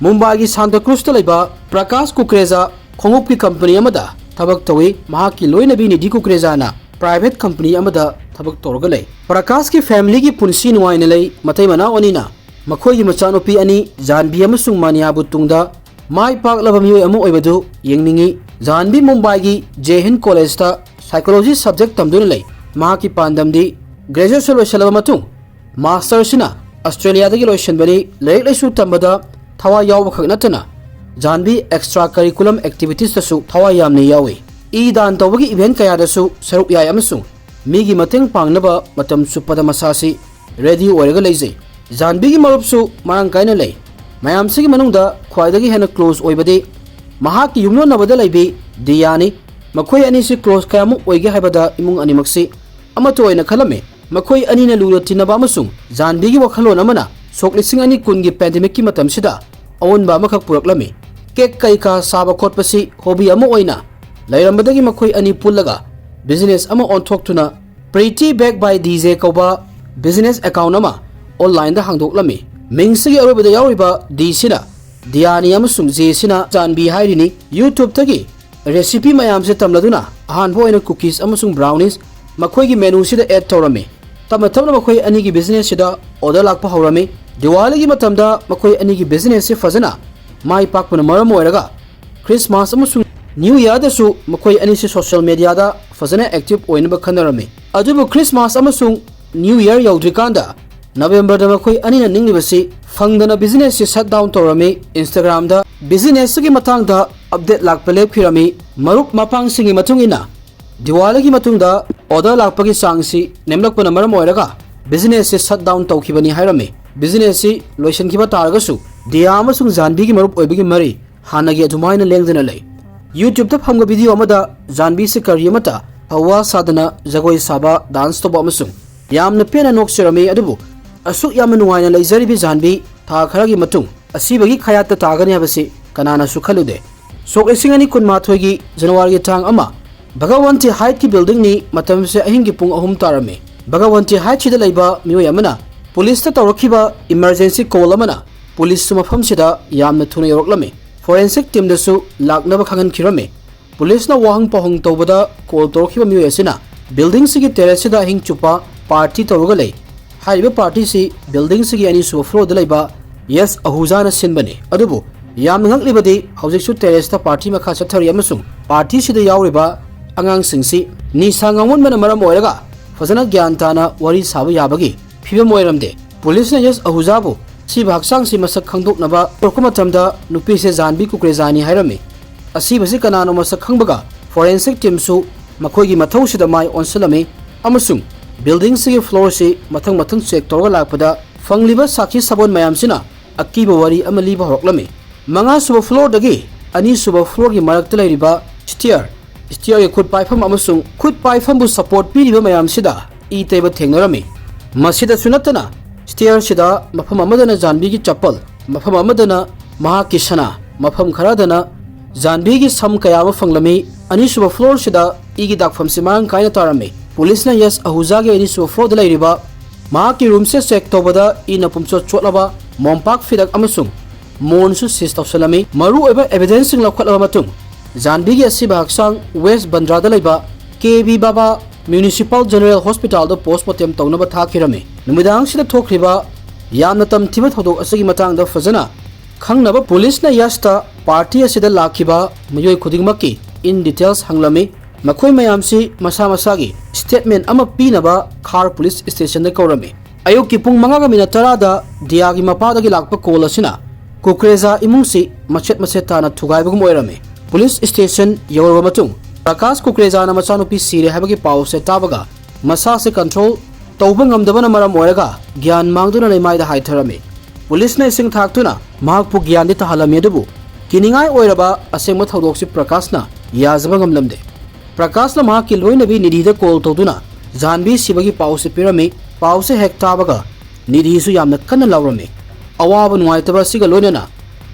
ꯃꯨꯝꯕꯥꯏꯒꯤ ꯁꯥꯟꯇ ꯀ꯭ꯔꯨꯖꯇ ꯂꯩꯕ ꯄ꯭ꯔꯀꯥꯁ ꯀꯨꯀ꯭ꯔꯦꯖꯥ ꯈꯣꯡꯎꯞꯀꯤ ꯀꯝꯄꯅꯤ ꯑꯃꯗ ꯊꯕꯛ ꯇꯧꯏ꯫ ꯃꯍꯥꯛꯀꯤ ꯂꯣꯏꯅꯕꯤ ꯅꯤꯙꯤ ꯀꯨꯀ꯭ꯔꯦꯖꯥꯅ ꯄ꯭ꯔꯥꯏꯚꯦꯠ ꯀꯝꯄꯅꯤ ꯑꯃꯗ ꯊꯕꯛ ꯇꯧꯔꯒ ꯂꯩ꯫ ꯄ꯭ꯔꯀꯥꯁꯀꯤ ꯐꯦꯃꯤꯂꯤꯒꯤ ꯄꯨꯟꯁꯤ ꯅꯨꯡꯉꯥꯏꯅ ꯂꯩ꯫ ꯃꯇꯩ ꯃꯅꯥꯎ ꯑꯅꯤꯅ ꯃꯈꯣꯏꯒꯤ ꯃꯆꯥꯅꯨꯄꯤ ꯑꯅꯤ ꯖꯥꯟꯕꯤ ꯑꯃꯁꯨꯡ ꯃꯥꯅꯤꯌꯥꯕꯨ ꯇꯨꯡꯗ ꯃꯥꯏ ꯄꯥꯛꯂꯕ ꯃꯤꯑꯣꯏ ꯑꯃ ꯑꯣꯏꯕꯗꯨ ꯌꯦꯡꯅꯤꯡꯏ꯫ ꯖꯥꯟꯕꯤ ꯃꯨꯝꯕꯥꯏꯒꯤ ꯖꯦ ꯍꯤꯟ ꯀꯣꯂꯦꯖꯇ ꯁꯥꯏꯀꯣꯂꯣꯖꯤ ꯁꯕꯖꯦꯛ ꯇꯝꯗꯨꯅ ꯂꯩ꯫ ꯃꯍꯥꯛꯀꯤ ꯄꯥꯟꯗꯝꯗꯤ ꯒ꯭ꯔꯦꯖꯨꯑꯦꯁꯟ ꯂꯣꯏꯁꯤꯜꯂꯕ ꯃꯇꯨꯡ ꯃꯥꯁꯇꯔꯁꯤꯅ ꯑꯁꯇ꯭ꯔꯦꯂꯤꯌꯥꯗꯒꯤ ꯂꯣꯏꯁꯤꯟꯕꯅꯤ꯫ ꯂꯥꯏꯔꯤꯛ ꯂꯥꯏꯁꯨ ꯇꯝꯕꯗ ꯊꯋꯥꯏ ꯌꯥꯎꯕ ꯈꯛ ꯅꯠꯇꯅ ꯖꯥꯟꯕꯤ extra curriculum activitiesꯇꯁꯨ ꯊꯋꯥꯏ ꯌꯥꯝꯅ ꯌꯥꯎꯏ꯫ ꯏ ꯗꯥꯟ ꯇꯧꯕꯒꯤ event ꯀꯌꯥꯗꯁꯨ ꯁꯔꯨꯛ ꯌꯥꯏ ꯑꯃꯁꯨꯡ ꯃꯤꯒꯤ ꯃꯇꯦꯡ ꯄꯥꯡꯅꯕ ꯃꯇꯝ ꯆꯨꯞꯄꯗ ꯃꯁꯥꯁꯤ ready ꯑꯣꯏꯔꯒ ꯂꯩꯖꯩ꯫ ꯖꯥꯟꯕꯤꯒꯤ ꯃꯔꯨꯞꯁꯨ ꯃꯔꯥꯡ ꯀꯥꯏꯅ ꯂꯩ꯫ ꯃꯌꯥꯝꯁꯤꯒꯤ ꯃꯅꯨꯡꯗ ꯈ꯭ꯋꯥꯏꯗꯒꯤ ꯍꯦꯟꯅ close ꯑꯣꯏꯕꯗꯤ ꯃꯍꯥꯛꯀꯤ ꯌꯨꯝꯂꯣꯟꯅꯕꯗ ꯂꯩꯕꯤ ꯗꯤꯌꯥꯅꯤ꯫ ꯃꯈꯣꯏ ꯑꯅꯤꯁꯤ close ꯀꯌꯥꯃꯨꯛ ꯑꯣꯏꯒꯦ ꯍꯥꯏꯕꯗ ꯏꯃꯨꯡ ꯑꯅꯤꯃꯛꯁꯤ ꯑꯃꯠꯇ ꯑꯣꯏꯅ ꯈꯜꯂꯝꯃꯤ꯫ ꯃꯈꯣꯏ ꯑꯅꯤꯅ ꯂꯨꯅ ꯇꯤꯟꯅꯕ ꯑꯃꯁꯨꯡ ꯖꯥꯟꯕꯤꯒꯤ ꯋꯥꯈꯜꯂꯣꯟ ꯑꯃꯅ ꯁꯣꯛ ꯂꯤꯁꯤꯡ ꯑꯅꯤ ꯀꯨꯟꯒꯤ pandemicꯀꯤ ꯃꯇꯝꯁꯤꯗ ꯑꯑꯣꯟꯕ ꯑꯃꯈꯛ ꯄꯨꯔꯛꯂꯝꯃꯤ꯫ Cake ꯀꯩꯀꯥ ꯁꯥꯕ ꯈꯣꯠꯄꯁꯤ hobby ꯑꯃ ꯑꯣꯏꯅ ꯂꯩꯔꯝꯕꯗꯒꯤ ꯃꯈꯣꯏ ꯑꯅꯤ ꯄꯨꯜꯂꯒ business ꯑꯃ ꯑꯣꯟꯊꯣꯛꯇꯨꯅ Pretty Bake by D J ꯀꯧꯕ business account ꯑꯃ onlineꯗ ꯍꯥꯡꯗꯣꯛꯂꯝꯃꯤ꯫ ꯃꯤꯡꯁꯤꯒꯤ ꯑꯔꯣꯏꯕꯗ ꯌꯥꯎꯔꯤꯕ ꯗꯤꯁꯤꯅ ꯗꯤꯌꯥꯅꯤ ꯑꯃꯁꯨꯡ ꯖꯦꯁꯤꯅ ꯖꯥꯟꯕꯤ ꯍꯥꯏꯔꯤꯅꯤ꯫ YouTubeꯇꯒꯤ recipe ꯃꯌꯥꯝꯁꯦ ꯇꯝꯂꯗꯨꯅ ꯑꯍꯥꯟꯕ ꯑꯣꯏꯅ cookies ꯑꯃꯁꯨꯡ brownies ꯃꯈꯣꯏꯒꯤ menuꯁꯤꯗ add ꯇꯧꯔꯝꯃꯤ꯫ ꯇꯞꯅ ꯇꯞꯅ ꯃꯈꯣꯏ ꯑꯅꯤꯒꯤ businessꯁꯤꯗ order ꯂꯥꯛꯄ ꯍꯧꯔꯝꯃꯤ꯫ ꯗꯤꯋꯥꯂꯤꯒꯤ ꯃꯇꯝꯗ ꯃꯈꯣꯏ ꯑꯅꯤꯒꯤ businessꯁꯤ ꯐꯖꯅ ꯃꯥꯏ ꯄꯥꯛꯄꯅ ꯃꯔꯝ ꯑꯣꯏꯔꯒ Christmas ꯑꯃꯁꯨꯡ New Yearꯗꯁꯨ ꯃꯈꯣꯏ ꯑꯅꯤꯁꯤ social mediaꯗ ꯐꯖꯅ active ꯑꯣꯏꯅꯕ ꯈꯟꯅꯔꯝꯃꯤ꯫ ꯑꯗꯨꯕꯨ Christmas ꯑꯃꯁꯨꯡ New Year ꯌꯧꯗ꯭ꯔꯤꯀꯥꯟꯗ Novemberꯗ ꯃꯈꯣꯏ ꯑꯅꯤꯅ ꯅꯤꯡꯂꯤꯕꯁꯤ ꯐꯪꯗꯅ businessꯁꯤ shut down ꯇꯧꯔꯝꯃꯤ꯫ Instagramꯗ businessꯁꯤꯒꯤ ꯃꯇꯥꯡꯗ update ꯂꯥꯛꯄ ꯂꯦꯞꯈꯤꯔꯝꯃꯤ꯫ ꯃꯔꯨꯞ ꯃꯄꯥꯡꯁꯤꯡꯒꯤ ꯃꯇꯨꯡ ꯏꯟꯅ ꯗꯤꯋꯥꯂꯤꯒꯤ ꯃꯇꯨꯡꯗ order ꯂꯥꯛꯄꯒꯤ ꯆꯥꯡꯁꯤ ꯅꯦꯝꯂꯛꯄꯅ ꯃꯔꯝ ꯑꯣꯏꯔꯒ businessꯁꯤ shut down ꯇꯧꯈꯤꯕꯅꯤ ꯍꯥꯏꯔꯝꯃꯤ꯫ Businessꯁꯤ ꯂꯣꯏꯁꯤꯟꯈꯤꯕ ꯇꯥꯔꯒꯁꯨ ꯗꯤꯌꯥ ꯑꯃꯁꯨꯡ ꯖꯥꯟꯕꯤꯒꯤ ꯃꯔꯨꯞ ꯑꯣꯏꯕꯒꯤ ꯃꯔꯤ ꯍꯥꯟꯅꯒꯤ ꯑꯗꯨꯃꯥꯏꯅ ꯂꯦꯡꯗꯅ ꯂꯩ꯫ YouTubeꯇ ꯐꯪꯕ video ꯑꯃꯗ ꯖꯥꯟꯕꯤꯁꯤ ꯀꯔꯤ ꯑꯃꯠꯇ ꯍꯧꯋꯥ ꯁꯥꯗꯅ ꯖꯒꯣꯏ ꯁꯥꯕ, dance ꯇꯧꯕ ꯑꯃꯁꯨꯡ ꯌꯥꯝꯅ ꯄꯦꯟꯅ ꯅꯣꯛꯆꯔꯝꯃꯤ꯫ ꯑꯗꯨꯕꯨ ꯑꯁꯨꯛ ꯌꯥꯝꯅ ꯅꯨꯡꯉꯥꯏꯅ ꯂꯩꯖꯔꯤꯕꯤ ꯖꯥꯟꯕꯤ ꯊꯥ ꯈꯔꯒꯤ ꯃꯇꯨꯡ ꯑꯁꯤꯕꯒꯤ ꯈꯌꯥꯠꯇ ꯇꯥꯒꯅꯤ ꯍꯥꯏꯕꯁꯤ ꯀꯅꯥꯅꯁꯨ ꯈꯜꯂꯨꯗꯦ꯫ ꯁꯣꯛ ꯂꯤꯁꯤꯡ ꯑꯅꯤ ꯀꯨꯟꯃꯥꯊꯣꯏꯒꯤ Januaryꯒꯤ ꯇꯥꯡ ꯑꯃ Bhagavanti Heightꯀꯤ buildingꯅꯤ꯫ ꯃꯇꯝꯁꯦ ꯑꯍꯤꯡꯒꯤ ꯄꯨꯡ ꯑꯍꯨꯝ ꯇꯥꯔꯝꯃꯤ꯫ Bhagavanti Heightꯁꯤꯗ ꯂꯩꯕ ꯃꯤꯑꯣꯏ ꯑꯃꯅ policeꯇ ꯇꯧꯔꯛꯈꯤꯕ emergency call ꯑꯃꯅ policeꯁꯨ ꯃꯐꯝꯁꯤꯗ ꯌꯥꯝꯅ ꯊꯨꯅ ꯌꯧꯔꯛꯂꯝꯃꯤ꯫ Forensic teamꯗꯁꯨ ꯂꯥꯛꯅꯕ ꯈꯪꯍꯟꯈꯤꯔꯝꯃꯤ꯫ Policeꯅ ꯋꯥꯍꯪ ꯄꯥꯎꯍꯪ ꯇꯧꯕꯗ call ꯇꯧꯔꯛꯈꯤꯕ ꯃꯤꯑꯣꯏ ꯑꯁꯤꯅ buildingꯁꯤꯒꯤ terraceꯁꯤꯗ ꯑꯍꯤꯡ ꯆꯨꯞꯄ party ꯇꯧꯔꯒ ꯂꯩ꯫ ꯍꯥꯏꯔꯤꯕ partyꯁꯤ buildingꯁꯤꯒꯤ ꯑꯅꯤꯁꯨꯕ floorꯗ ꯂꯩꯕ ꯌꯁ ꯑꯍꯨꯖꯥꯅ ꯁꯤꯟꯕꯅꯤ꯫ ꯑꯗꯨꯕꯨ ꯌꯥꯝꯅ ꯉꯛꯂꯤꯕꯗꯤ ꯍꯧꯖꯤꯛꯁꯨ terraceꯇ party ꯃꯈꯥ ꯆꯠꯊꯔꯤ ꯑꯃꯁꯨꯡ partyꯁꯤꯗ ꯌꯥꯎꯔꯤꯕ ꯑꯉꯥꯡꯁꯤꯡꯁꯤ ꯅꯤꯁꯥ ꯉꯥꯎꯃꯟꯕꯅ ꯃꯔꯝ ꯑꯣꯏꯔꯒ ꯐꯖꯅ ꯒ꯭ꯌꯥꯟ ꯇꯥꯅ ꯋꯥꯔꯤ ꯁꯥꯕ ꯌꯥꯕꯒꯤ ꯐꯤꯕꯝ ꯑꯣꯏꯔꯝꯗꯦ꯫ Policeꯅ ꯌꯁ ꯑꯍꯨꯖꯥꯕꯨ ꯑꯁꯤꯕ ꯍꯛꯆꯥꯡꯁꯤ ꯃꯁꯛ ꯈꯪꯗꯣꯛꯅꯕ ꯄꯨꯔꯛꯄ ꯃꯇꯝꯗ ꯅꯨꯄꯤꯁꯦ ꯖꯥꯟꯕꯤ ꯀꯨꯀ꯭ꯔꯦꯖꯥꯅꯤ ꯍꯥꯏꯔꯝꯃꯤ꯫ ꯑꯁꯤꯕꯁꯤ ꯀꯅꯥꯅꯣ ꯃꯁꯛ ꯈꯪꯕꯒ forensic teamꯁꯨ ꯃꯈꯣꯏꯒꯤ ꯃꯊꯧꯁꯤꯗ ꯃꯥꯏ ꯑꯣꯟꯁꯤꯜꯂꯝꯃꯤ ꯑꯃꯁꯨꯡ buildingꯁꯤꯒꯤ floorꯁꯤ ꯃꯊꯪ ꯃꯊꯪ check ꯇꯧꯔꯒ ꯂꯥꯛꯄꯗ ꯐꯪꯂꯤꯕ ꯁꯥꯈꯤ ꯁꯥꯕꯣꯟ ꯃꯌꯥꯝꯁꯤꯅ ꯑꯀꯤꯕ ꯋꯥꯔꯤ ꯑꯃ ꯂꯤꯕ ꯍꯧꯔꯛꯂꯝꯃꯤ꯫ ꯃꯉꯥꯁꯨꯕ floorꯗꯒꯤ ꯑꯅꯤꯁꯨꯕ floorꯒꯤ ꯃꯔꯛꯇ ꯂꯩꯔꯤꯕ stair, stairꯒꯤ ꯈꯨꯠ ꯄꯥꯏꯐꯝ ꯑꯃꯁꯨꯡ ꯈꯨꯠ ꯄꯥꯏꯐꯝꯕꯨ support ꯄꯤꯔꯤꯕ ꯃꯌꯥꯝꯁꯤꯗ ꯏ ꯇꯩꯕ ꯊꯦꯡꯅꯔꯝꯃꯤ꯫ ꯃꯁꯤꯗꯁꯨ ꯅꯠꯇꯅ stairꯁꯤꯗ ꯃꯐꯝ ꯑꯃꯗꯅ ꯖꯥꯟꯕꯤꯒꯤ ꯆꯄꯜ, ꯃꯐꯝ ꯑꯃꯗꯅ ꯃꯍꯥꯛꯀꯤ ꯁꯅꯥ, ꯃꯐꯝ ꯈꯔꯗꯅ ꯖꯥꯟꯕꯤꯒꯤ ꯁꯝ ꯀꯌꯥ ꯑꯃ ꯐꯪꯂꯝꯃꯤ꯫ ꯑꯅꯤꯁꯨꯕ floorꯁꯤꯗ ꯏꯒꯤ ꯗꯥꯛꯐꯝꯁꯤ ꯃꯔꯥꯡ ꯀꯥꯏꯅ ꯇꯥꯔꯝꯃꯤ꯫ ꯄꯨꯂꯤꯁꯅ ꯌꯁ ꯑꯍꯨꯖꯥꯒꯤ ꯑꯅꯤꯁꯨꯕ floorꯗ ꯂꯩꯔꯤꯕ ꯃꯍꯥꯛꯀꯤ roomꯁꯦ check ꯇꯧꯕꯗ ꯏꯅ ꯄꯨꯝꯆꯣꯠ ꯆꯣꯠꯂꯕ ꯃꯣꯝꯄꯥꯛ ꯐꯤꯗꯛ ꯑꯃꯁꯨꯡ ꯃꯣꯟꯁꯨ seize ꯇꯧꯁꯤꯜꯂꯝꯃꯤ꯫ ꯃꯔꯨꯑꯣꯏꯕ evidenceꯁꯤꯡ ꯂꯧꯈꯠꯂꯕ ꯃꯇꯨꯡ ꯖꯥꯟꯕꯤꯒꯤ ꯑꯁꯤꯕ ꯍꯛꯆꯥꯡ West ꯕꯟꯗ꯭ꯔꯥꯗ ꯂꯩꯕ K B Bhabha Municipal General Hospitalꯗ post mortem ꯇꯧꯅꯕ ꯊꯥꯈꯤꯔꯝꯃꯤ꯫ ꯅꯨꯃꯤꯗꯥꯡꯁꯤꯗ ꯊꯣꯛꯈ꯭ꯔꯤꯕ ꯌꯥꯝꯅ ꯇꯝꯊꯤꯕ ꯊꯧꯗꯣꯛ ꯑꯁꯤꯒꯤ ꯃꯇꯥꯡꯗ ꯐꯖꯅ ꯈꯪꯅꯕ ꯄꯨꯂꯤꯁꯅ ꯌꯁꯇ party ꯑꯁꯤꯗ ꯂꯥꯛꯈꯤꯕ ꯃꯤꯑꯣꯏ ꯈꯨꯗꯤꯡꯃꯛꯀꯤ in details ꯍꯪꯂꯝꯃꯤ꯫ ꯃꯈꯣꯏ ꯃꯌꯥꯝꯁꯤ ꯃꯁꯥ ꯃꯁꯥꯒꯤ statement ꯑꯃ ꯄꯤꯅꯕ ꯈꯥꯔ police stationꯗ ꯀꯧꯔꯝꯃꯤ꯫ ꯑꯌꯨꯛꯀꯤ ꯄꯨꯡ ꯃꯉꯥꯒ minute ꯇꯔꯥꯗ ꯗꯤꯌꯥꯒꯤ ꯃꯄꯥꯗꯒꯤ ꯂꯥꯛꯄ call ꯑꯁꯤꯅ ꯀꯨꯀ꯭ꯔꯦꯖꯥ ꯏꯃꯨꯡꯁꯤ ꯃꯆꯦꯠ ꯃꯆꯦꯠ ꯇꯥꯅ ꯊꯨꯒꯥꯏꯕꯒꯨꯝ ꯑꯣꯏꯔꯝꯃꯤ꯫ Police station ꯌꯧꯔꯕ ꯃꯇꯨꯡ ꯄ꯭ꯔꯀꯥꯁ ꯀꯨꯀ꯭ꯔꯦꯖꯥꯅ ꯃꯆꯥꯅꯨꯄꯤ ꯁꯤꯔꯦ ꯍꯥꯏꯕꯒꯤ ꯄꯥꯎꯁꯦ ꯇꯥꯕꯒ ꯃꯁꯥꯁꯦ control ꯇꯧꯕ ꯉꯝꯗꯕꯅ ꯃꯔꯝ ꯑꯣꯏꯔꯒ ꯒ꯭ꯌꯥꯟ ꯃꯥꯡꯗꯨꯅ ꯂꯩꯃꯥꯏꯗ ꯍꯥꯏꯊꯔꯝꯃꯤ꯫ ꯄꯨꯂꯤꯁꯅ ꯏꯁꯤꯡ ꯊꯥꯛꯇꯨꯅ ꯃꯍꯥꯛꯄꯨ ꯒ꯭ꯌꯥꯟꯗꯤ ꯇꯥꯍꯜꯂꯝꯃꯤ, ꯑꯗꯨꯕꯨ ꯀꯤꯅꯤꯡꯉꯥꯏ ꯑꯣꯏꯔꯕ ꯑꯁꯦꯡꯕ ꯊꯧꯗꯣꯛꯁꯤ ꯄ꯭ꯔꯀꯥꯁꯅ ꯌꯥꯖꯕ ꯉꯝꯂꯝꯗꯦ꯫ ꯄ꯭ꯔꯀꯥꯁꯅ ꯃꯍꯥꯛꯀꯤ ꯂꯣꯏꯅꯕꯤ ꯅꯤꯙꯤꯗ call ꯇꯧꯗꯨꯅ ꯖꯥꯟꯕꯤ ꯁꯤꯕꯒꯤ ꯄꯥꯎꯁꯤ ꯄꯤꯔꯝꯃꯤ꯫ ꯄꯥꯎꯁꯦ ꯍꯦꯛ ꯇꯥꯕꯒ ꯅꯤꯙꯤꯁꯨ ꯌꯥꯝꯅ ꯀꯟꯅ ꯂꯥꯎꯔꯝꯃꯤ꯫ ꯑꯋꯥꯕ ꯅꯨꯡꯉꯥꯏꯇꯕ ꯑꯁꯤꯒ ꯂꯣꯏꯅꯅ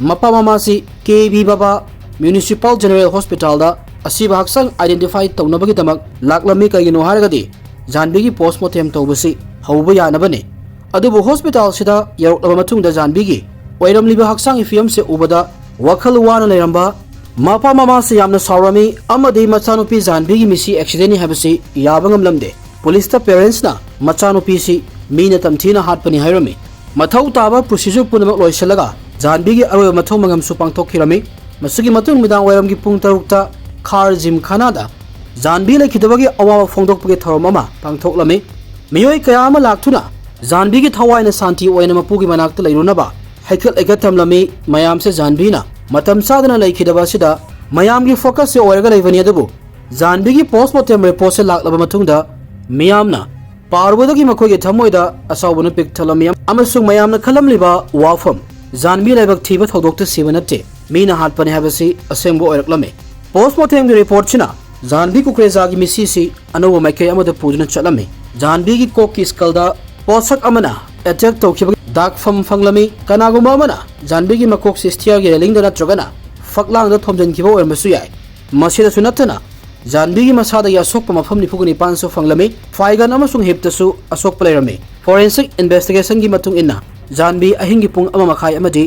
ꯃꯄꯥ ꯃꯃꯥꯁꯤ ꯀꯦ ꯕꯤ ꯕꯥꯕꯥ Municipal General Hospitalꯗ ꯑꯁꯤꯕ ꯍꯛꯆꯥꯡ identify ꯇꯧꯅꯕꯒꯤꯗꯃꯛ ꯂꯥꯛꯂꯝꯃꯤ꯫ ꯀꯩꯒꯤꯅꯣ ꯍꯥꯏꯔꯒꯗꯤ ꯖꯥꯟꯕꯤꯒꯤ post mortem ꯇꯧꯕꯁꯤ ꯍꯧꯕ ꯌꯥꯅꯕꯅꯤ꯫ ꯑꯗꯨꯕꯨ hospitalꯁꯤꯗ ꯌꯧꯔꯛꯂꯕ ꯃꯇꯨꯡꯗ ꯖꯥꯟꯕꯤꯒꯤ ꯑꯣꯏꯔꯝꯂꯤꯕ ꯍꯛꯆꯥꯡꯒꯤ ꯐꯤꯕꯝꯁꯦ ꯎꯕꯗ ꯋꯥꯈꯜ ꯋꯥꯅ ꯂꯩꯔꯝꯕ ꯃꯄꯥ ꯃꯃꯥꯁꯤ ꯌꯥꯝꯅ ꯁꯥꯎꯔꯝꯃꯤ ꯑꯃꯗꯤ ꯃꯆꯥꯅꯨꯄꯤ ꯖꯥꯟꯕꯤꯒꯤ ꯃꯤꯁꯤ accidentꯅꯤ ꯍꯥꯏꯕꯁꯤ ꯌꯥꯕ ꯉꯝꯂꯝꯗꯦ꯫ ꯄꯨꯂꯤꯁꯇ parentsꯅ ꯃꯆꯥꯅꯨꯄꯤꯁꯤ ꯃꯤꯅ ꯇꯝꯊꯤꯅ ꯍꯥꯠꯄꯅꯤ ꯍꯥꯏꯔꯝꯃꯤ꯫ ꯃꯊꯧ ꯇꯥꯕ procedure ꯄꯨꯝꯅꯃꯛ ꯂꯣꯏꯁꯤꯜꯂꯒ ꯖꯥꯟꯕꯤꯒꯤ ꯑꯔꯣꯏꯕ ꯃꯊꯧ ꯃꯉꯝꯁꯨ ꯄꯥꯡꯊꯣꯛꯈꯤꯔꯝꯃꯤ꯫ ꯃꯁꯤꯒꯤ ꯃꯇꯨꯡ ꯅꯨꯃꯤꯗꯥꯡ ꯋꯥꯏꯔꯝꯒꯤ ꯄꯨꯡ ꯇꯔꯨꯛꯇ ꯈꯥꯔ ꯖꯤꯝꯈꯥꯅꯥꯗ ꯖꯥꯟꯕꯤ ꯂꯩꯈꯤꯗꯕꯒꯤ ꯑꯋꯥꯕ ꯐꯣꯡꯗꯣꯛꯄꯒꯤ ꯊꯧꯔꯝ ꯑꯃ ꯄꯥꯡꯊꯣꯛꯂꯝꯃꯤ꯫ ꯃꯤꯑꯣꯏ ꯀꯌꯥ ꯑꯃ ꯂꯥꯛꯇꯨꯅ ꯖꯥꯟꯕꯤꯒꯤ ꯊꯋꯥꯏꯅ ꯁꯥꯟꯇꯤ ꯑꯣꯏꯅ ꯃꯄꯨꯒꯤ ꯃꯅꯥꯛꯇ ꯂꯩꯔꯨꯅꯕ ꯍꯩꯊꯠ ꯂꯩꯊꯠ ꯊꯝꯂꯝꯃꯤ꯫ ꯃꯌꯥꯝꯁꯦ ꯖꯥꯟꯕꯤꯅ ꯃꯇꯝ ꯆꯥꯗꯅ ꯂꯩꯈꯤꯗꯕ ꯑꯁꯤꯗ ꯃꯌꯥꯝꯒꯤ focus ꯁꯦ ꯑꯣꯏꯔꯒ ꯂꯩꯕꯅꯤ꯫ ꯑꯗꯨꯕꯨ ꯖꯥꯟꯕꯤꯒꯤ post mortem report ꯁꯦ ꯂꯥꯛꯂꯕ ꯃꯇꯨꯡꯗ ꯃꯤꯌꯥꯝꯅ ꯄꯥꯔꯨꯕꯗꯒꯤ ꯃꯈꯣꯏꯒꯤ ꯊꯃꯣꯏꯗ ꯑꯁꯥꯎꯕꯅ ꯄꯤꯛ ꯊꯜꯂꯝꯃꯤ ꯑꯃꯁꯨꯡ ꯃꯌꯥꯝꯅ ꯈꯜꯂꯝꯂꯤꯕ ꯋꯥꯐꯝ, ꯖꯥꯟꯕꯤ ꯂꯥꯏꯕꯛ ꯊꯤꯕ ꯊꯧꯗꯣꯛꯇ ꯁꯤꯕ ꯅꯠꯇꯦ, ꯃꯤꯅ ꯍꯥꯠꯄꯅꯤ ꯍꯥꯏꯕꯁꯤ ꯑꯁꯦꯡꯕ ꯑꯣꯏꯔꯛꯂꯝꯃꯤ꯫ Post mortem ꯒꯤ report ꯁꯤꯅ ꯖꯥꯟꯕꯤ ꯀꯨꯀ꯭ꯔꯦꯖꯥꯒꯤ ꯃꯤꯁꯤꯁꯤ ꯑꯅꯧꯕ ꯃꯥꯏꯀꯩ ꯑꯃꯗ ꯄꯨꯗꯨꯅ ꯆꯠꯂꯝꯃꯤ꯫ ꯖꯥꯟꯕꯤꯒꯤ ꯀꯣꯛꯀꯤ skull ꯗ ꯄꯣꯠꯁꯛ ꯑꯃꯅ attack ꯇꯧꯈꯤꯕꯒꯤ ꯗꯥꯛꯐꯝ ꯐꯪꯂꯝꯃꯤ꯫ ꯀꯅꯥꯒꯨꯝꯕ ꯑꯃꯅ ꯖꯥꯟꯕꯤꯒꯤ ꯃꯀꯣꯛꯁꯤ stair ꯒꯤ railing ꯗ ꯅꯠꯇ꯭ꯔꯒꯅ ꯐꯛꯂꯥꯡꯗ ꯊꯣꯝꯖꯤꯟꯈꯤꯕ ꯑꯣꯏꯔꯝꯕꯁꯨ ꯌꯥꯏ꯫ ꯃꯁꯤꯗꯁꯨ ꯅꯠꯇꯅ ꯖꯥꯟꯕꯤꯒꯤ ꯃꯁꯥꯗꯒꯤ ꯑꯁꯣꯛꯄ ꯃꯐꯝ ꯅꯤꯐꯨꯒ ꯅꯤꯄꯥꯟꯁꯨ ꯐꯪꯂꯝꯃꯤ꯫ ꯐꯥꯏꯒꯟ ꯑꯃꯁꯨꯡ hip ꯇꯁꯨ ꯑꯁꯣꯛꯄ ꯂꯩꯔꯝꯃꯤ꯫ Forensic investigation ꯒꯤ ꯃꯇꯨꯡ ꯏꯟꯅ ꯖꯥꯟꯕꯤ ꯑꯍꯤꯡꯒꯤ ꯄꯨꯡ ꯑꯃ ꯃꯈꯥꯏ ꯑꯃꯗꯤ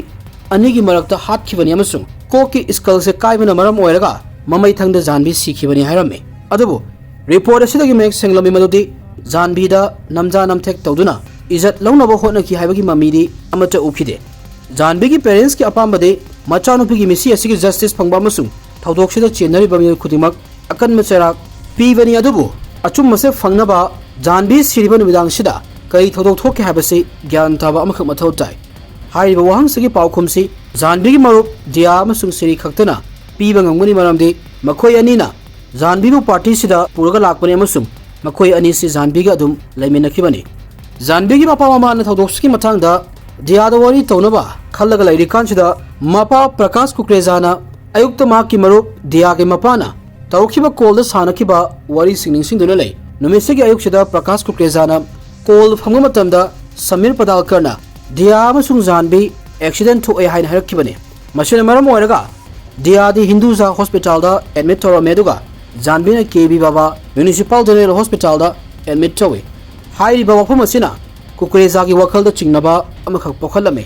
ꯑꯅꯤꯒꯤ ꯃꯔꯛꯇ ꯍꯥꯠꯈꯤꯕꯅꯤ ꯑꯃꯁꯨꯡ ꯀꯣꯛꯀꯤ skull ꯁꯦ ꯀꯥꯏꯕꯅ ꯃꯔꯝ ꯑꯣꯏꯔꯒ ꯃꯃꯩ ꯊꯪꯗ ꯖꯥꯟꯕꯤ ꯁꯤꯈꯤꯕꯅꯤ ꯍꯥꯏꯔꯝꯃꯤ꯫ ꯑꯗꯨꯕꯨ report ꯑꯁꯤꯗꯒꯤ ꯃꯌꯦꯛ ꯁꯦꯡꯂꯝꯃꯤ ꯃꯗꯨꯗꯤ ꯖꯥꯟꯕꯤꯗ ꯅꯝꯖꯥ ꯅꯝꯊꯦꯛ ꯇꯧꯗꯨꯅ ꯏꯖꯠ ꯂꯧꯅꯕ ꯍꯣꯠꯅꯈꯤ ꯍꯥꯏꯕꯒꯤ ꯃꯃꯤꯗꯤ ꯑꯃꯠꯇ ꯎꯈꯤꯗꯦ꯫ ꯖꯥꯟꯕꯤꯒꯤ parents ꯀꯤ ꯑꯄꯥꯝꯕꯗꯤ ꯃꯆꯥꯅꯨꯄꯤꯒꯤ ꯃꯤꯁꯤ ꯑꯁꯤꯒꯤ justice ꯐꯪꯕ ꯑꯃꯁꯨꯡ ꯊꯧꯗꯣꯛꯁꯤꯗ ꯆꯦꯟꯅꯔꯤꯕ ꯃꯤꯑꯣꯏ ꯈꯨꯗꯤꯡꯃꯛ ꯑꯀꯟꯕ ꯆꯩꯔꯥꯛ ꯄꯤꯕꯅꯤ꯫ ꯑꯗꯨꯕꯨ ꯑꯆꯨꯝꯕꯁꯦ ꯐꯪꯅꯕ ꯖꯥꯟꯕꯤ ꯁꯤꯔꯤꯕ ꯅꯨꯃꯤꯗꯥꯡꯁꯤꯗ ꯀꯔꯤ ꯊꯧꯗꯣꯛ ꯊꯣꯛꯈꯤ ꯍꯥꯏꯕꯁꯤ ꯒ꯭ꯌꯥꯟ ꯇꯥꯕ ꯑꯃꯈꯛ ꯃꯊꯧ ꯇꯥꯏ꯫ ꯍꯥꯏꯔꯤꯕ ꯋꯥꯍꯪꯁꯤꯒꯤ ꯄꯥꯎꯈꯨꯝꯁꯤ ꯖꯥꯟꯕꯤꯒꯤ ꯃꯔꯨꯞ ꯗꯤꯌꯥ ꯑꯃꯁꯨꯡ ꯁꯤꯔꯤ ꯈꯛꯇꯅ ꯄꯤꯕ ꯉꯝꯒꯅꯤ, ꯃꯔꯝꯗꯤ ꯃꯈꯣꯏ ꯑꯅꯤꯅ ꯖꯥꯟꯕꯤꯕꯨ party ꯁꯤꯗ ꯄꯨꯔꯒ ꯂꯥꯛꯄꯅꯤ ꯑꯃꯁꯨꯡ ꯃꯈꯣꯏ ꯑꯅꯤꯁꯤ ꯖꯥꯟꯕꯤꯒ ꯑꯗꯨꯝ ꯂꯩꯃꯤꯟꯅꯈꯤꯕꯅꯤ꯫ ꯖꯥꯟꯕꯤꯒꯤ ꯃꯄꯥ ꯃꯃꯥꯅ ꯊꯧꯗꯣꯛꯁꯤꯒꯤ ꯃꯇꯥꯡꯗ ꯗꯤꯌꯥꯗ ꯋꯥꯔꯤ ꯇꯧꯅꯕ ꯈꯜꯂꯒ ꯂꯩꯔꯤꯀꯥꯟꯁꯤꯗ ꯃꯄꯥ ꯄ꯭ꯔꯀꯥꯁ ꯀꯨꯀ꯭ꯔꯦꯖꯥꯅ ꯑꯌꯨꯛꯇ ꯃꯍꯥꯛꯀꯤ ꯃꯔꯨꯞ ꯗꯤꯌꯥꯒꯤ ꯃꯄꯥꯅ ꯇꯧꯈꯤꯕ call ꯗ ꯁꯥꯟꯅꯈꯤꯕ ꯋꯥꯔꯤꯁꯤꯡ ꯅꯤꯡꯁꯤꯡꯗꯨꯅ ꯂꯩ꯫ ꯅꯨꯃꯤꯠꯁꯤꯒꯤ ꯑꯌꯨꯛꯁꯤꯗ ꯄ꯭ꯔꯀꯥꯁ ꯀꯨꯀ꯭ꯔꯦꯖꯥꯅ call ꯐꯪꯕ ꯃꯇꯝꯗ ꯁꯃꯤꯔ ꯄꯗꯥꯜꯀꯔꯅ ꯗꯤꯌꯥ ꯑꯃꯁꯨꯡ ꯖꯥꯟꯕꯤ accident ꯊꯣꯛꯑꯦ ꯍꯥꯏꯅ ꯍꯥꯏꯔꯛꯈꯤꯕꯅꯤ꯫ ꯃꯁꯤꯅ ꯃꯔꯝ ꯑꯣꯏꯔꯒ ꯗꯤꯌꯥꯗꯤ ꯍꯤꯟꯗꯨꯖꯥ hospital ꯗ admit ꯇꯧꯔꯝꯃꯤ, ꯑꯗꯨꯒ ꯖꯥꯟꯕꯤꯅ ꯀꯦ B Bhabha Municipal General Hospital ꯗ admit ꯇꯧꯏ꯫ ꯍꯥꯏꯔꯤꯕ ꯋꯥꯐꯝ ꯑꯁꯤꯅ ꯀꯨꯀ꯭ꯔꯦꯖꯥꯒꯤ ꯋꯥꯈꯜꯗ ꯆꯤꯡꯅꯕ ꯑꯃꯈꯛ ꯄꯣꯛꯍꯜꯂꯝꯃꯤ꯫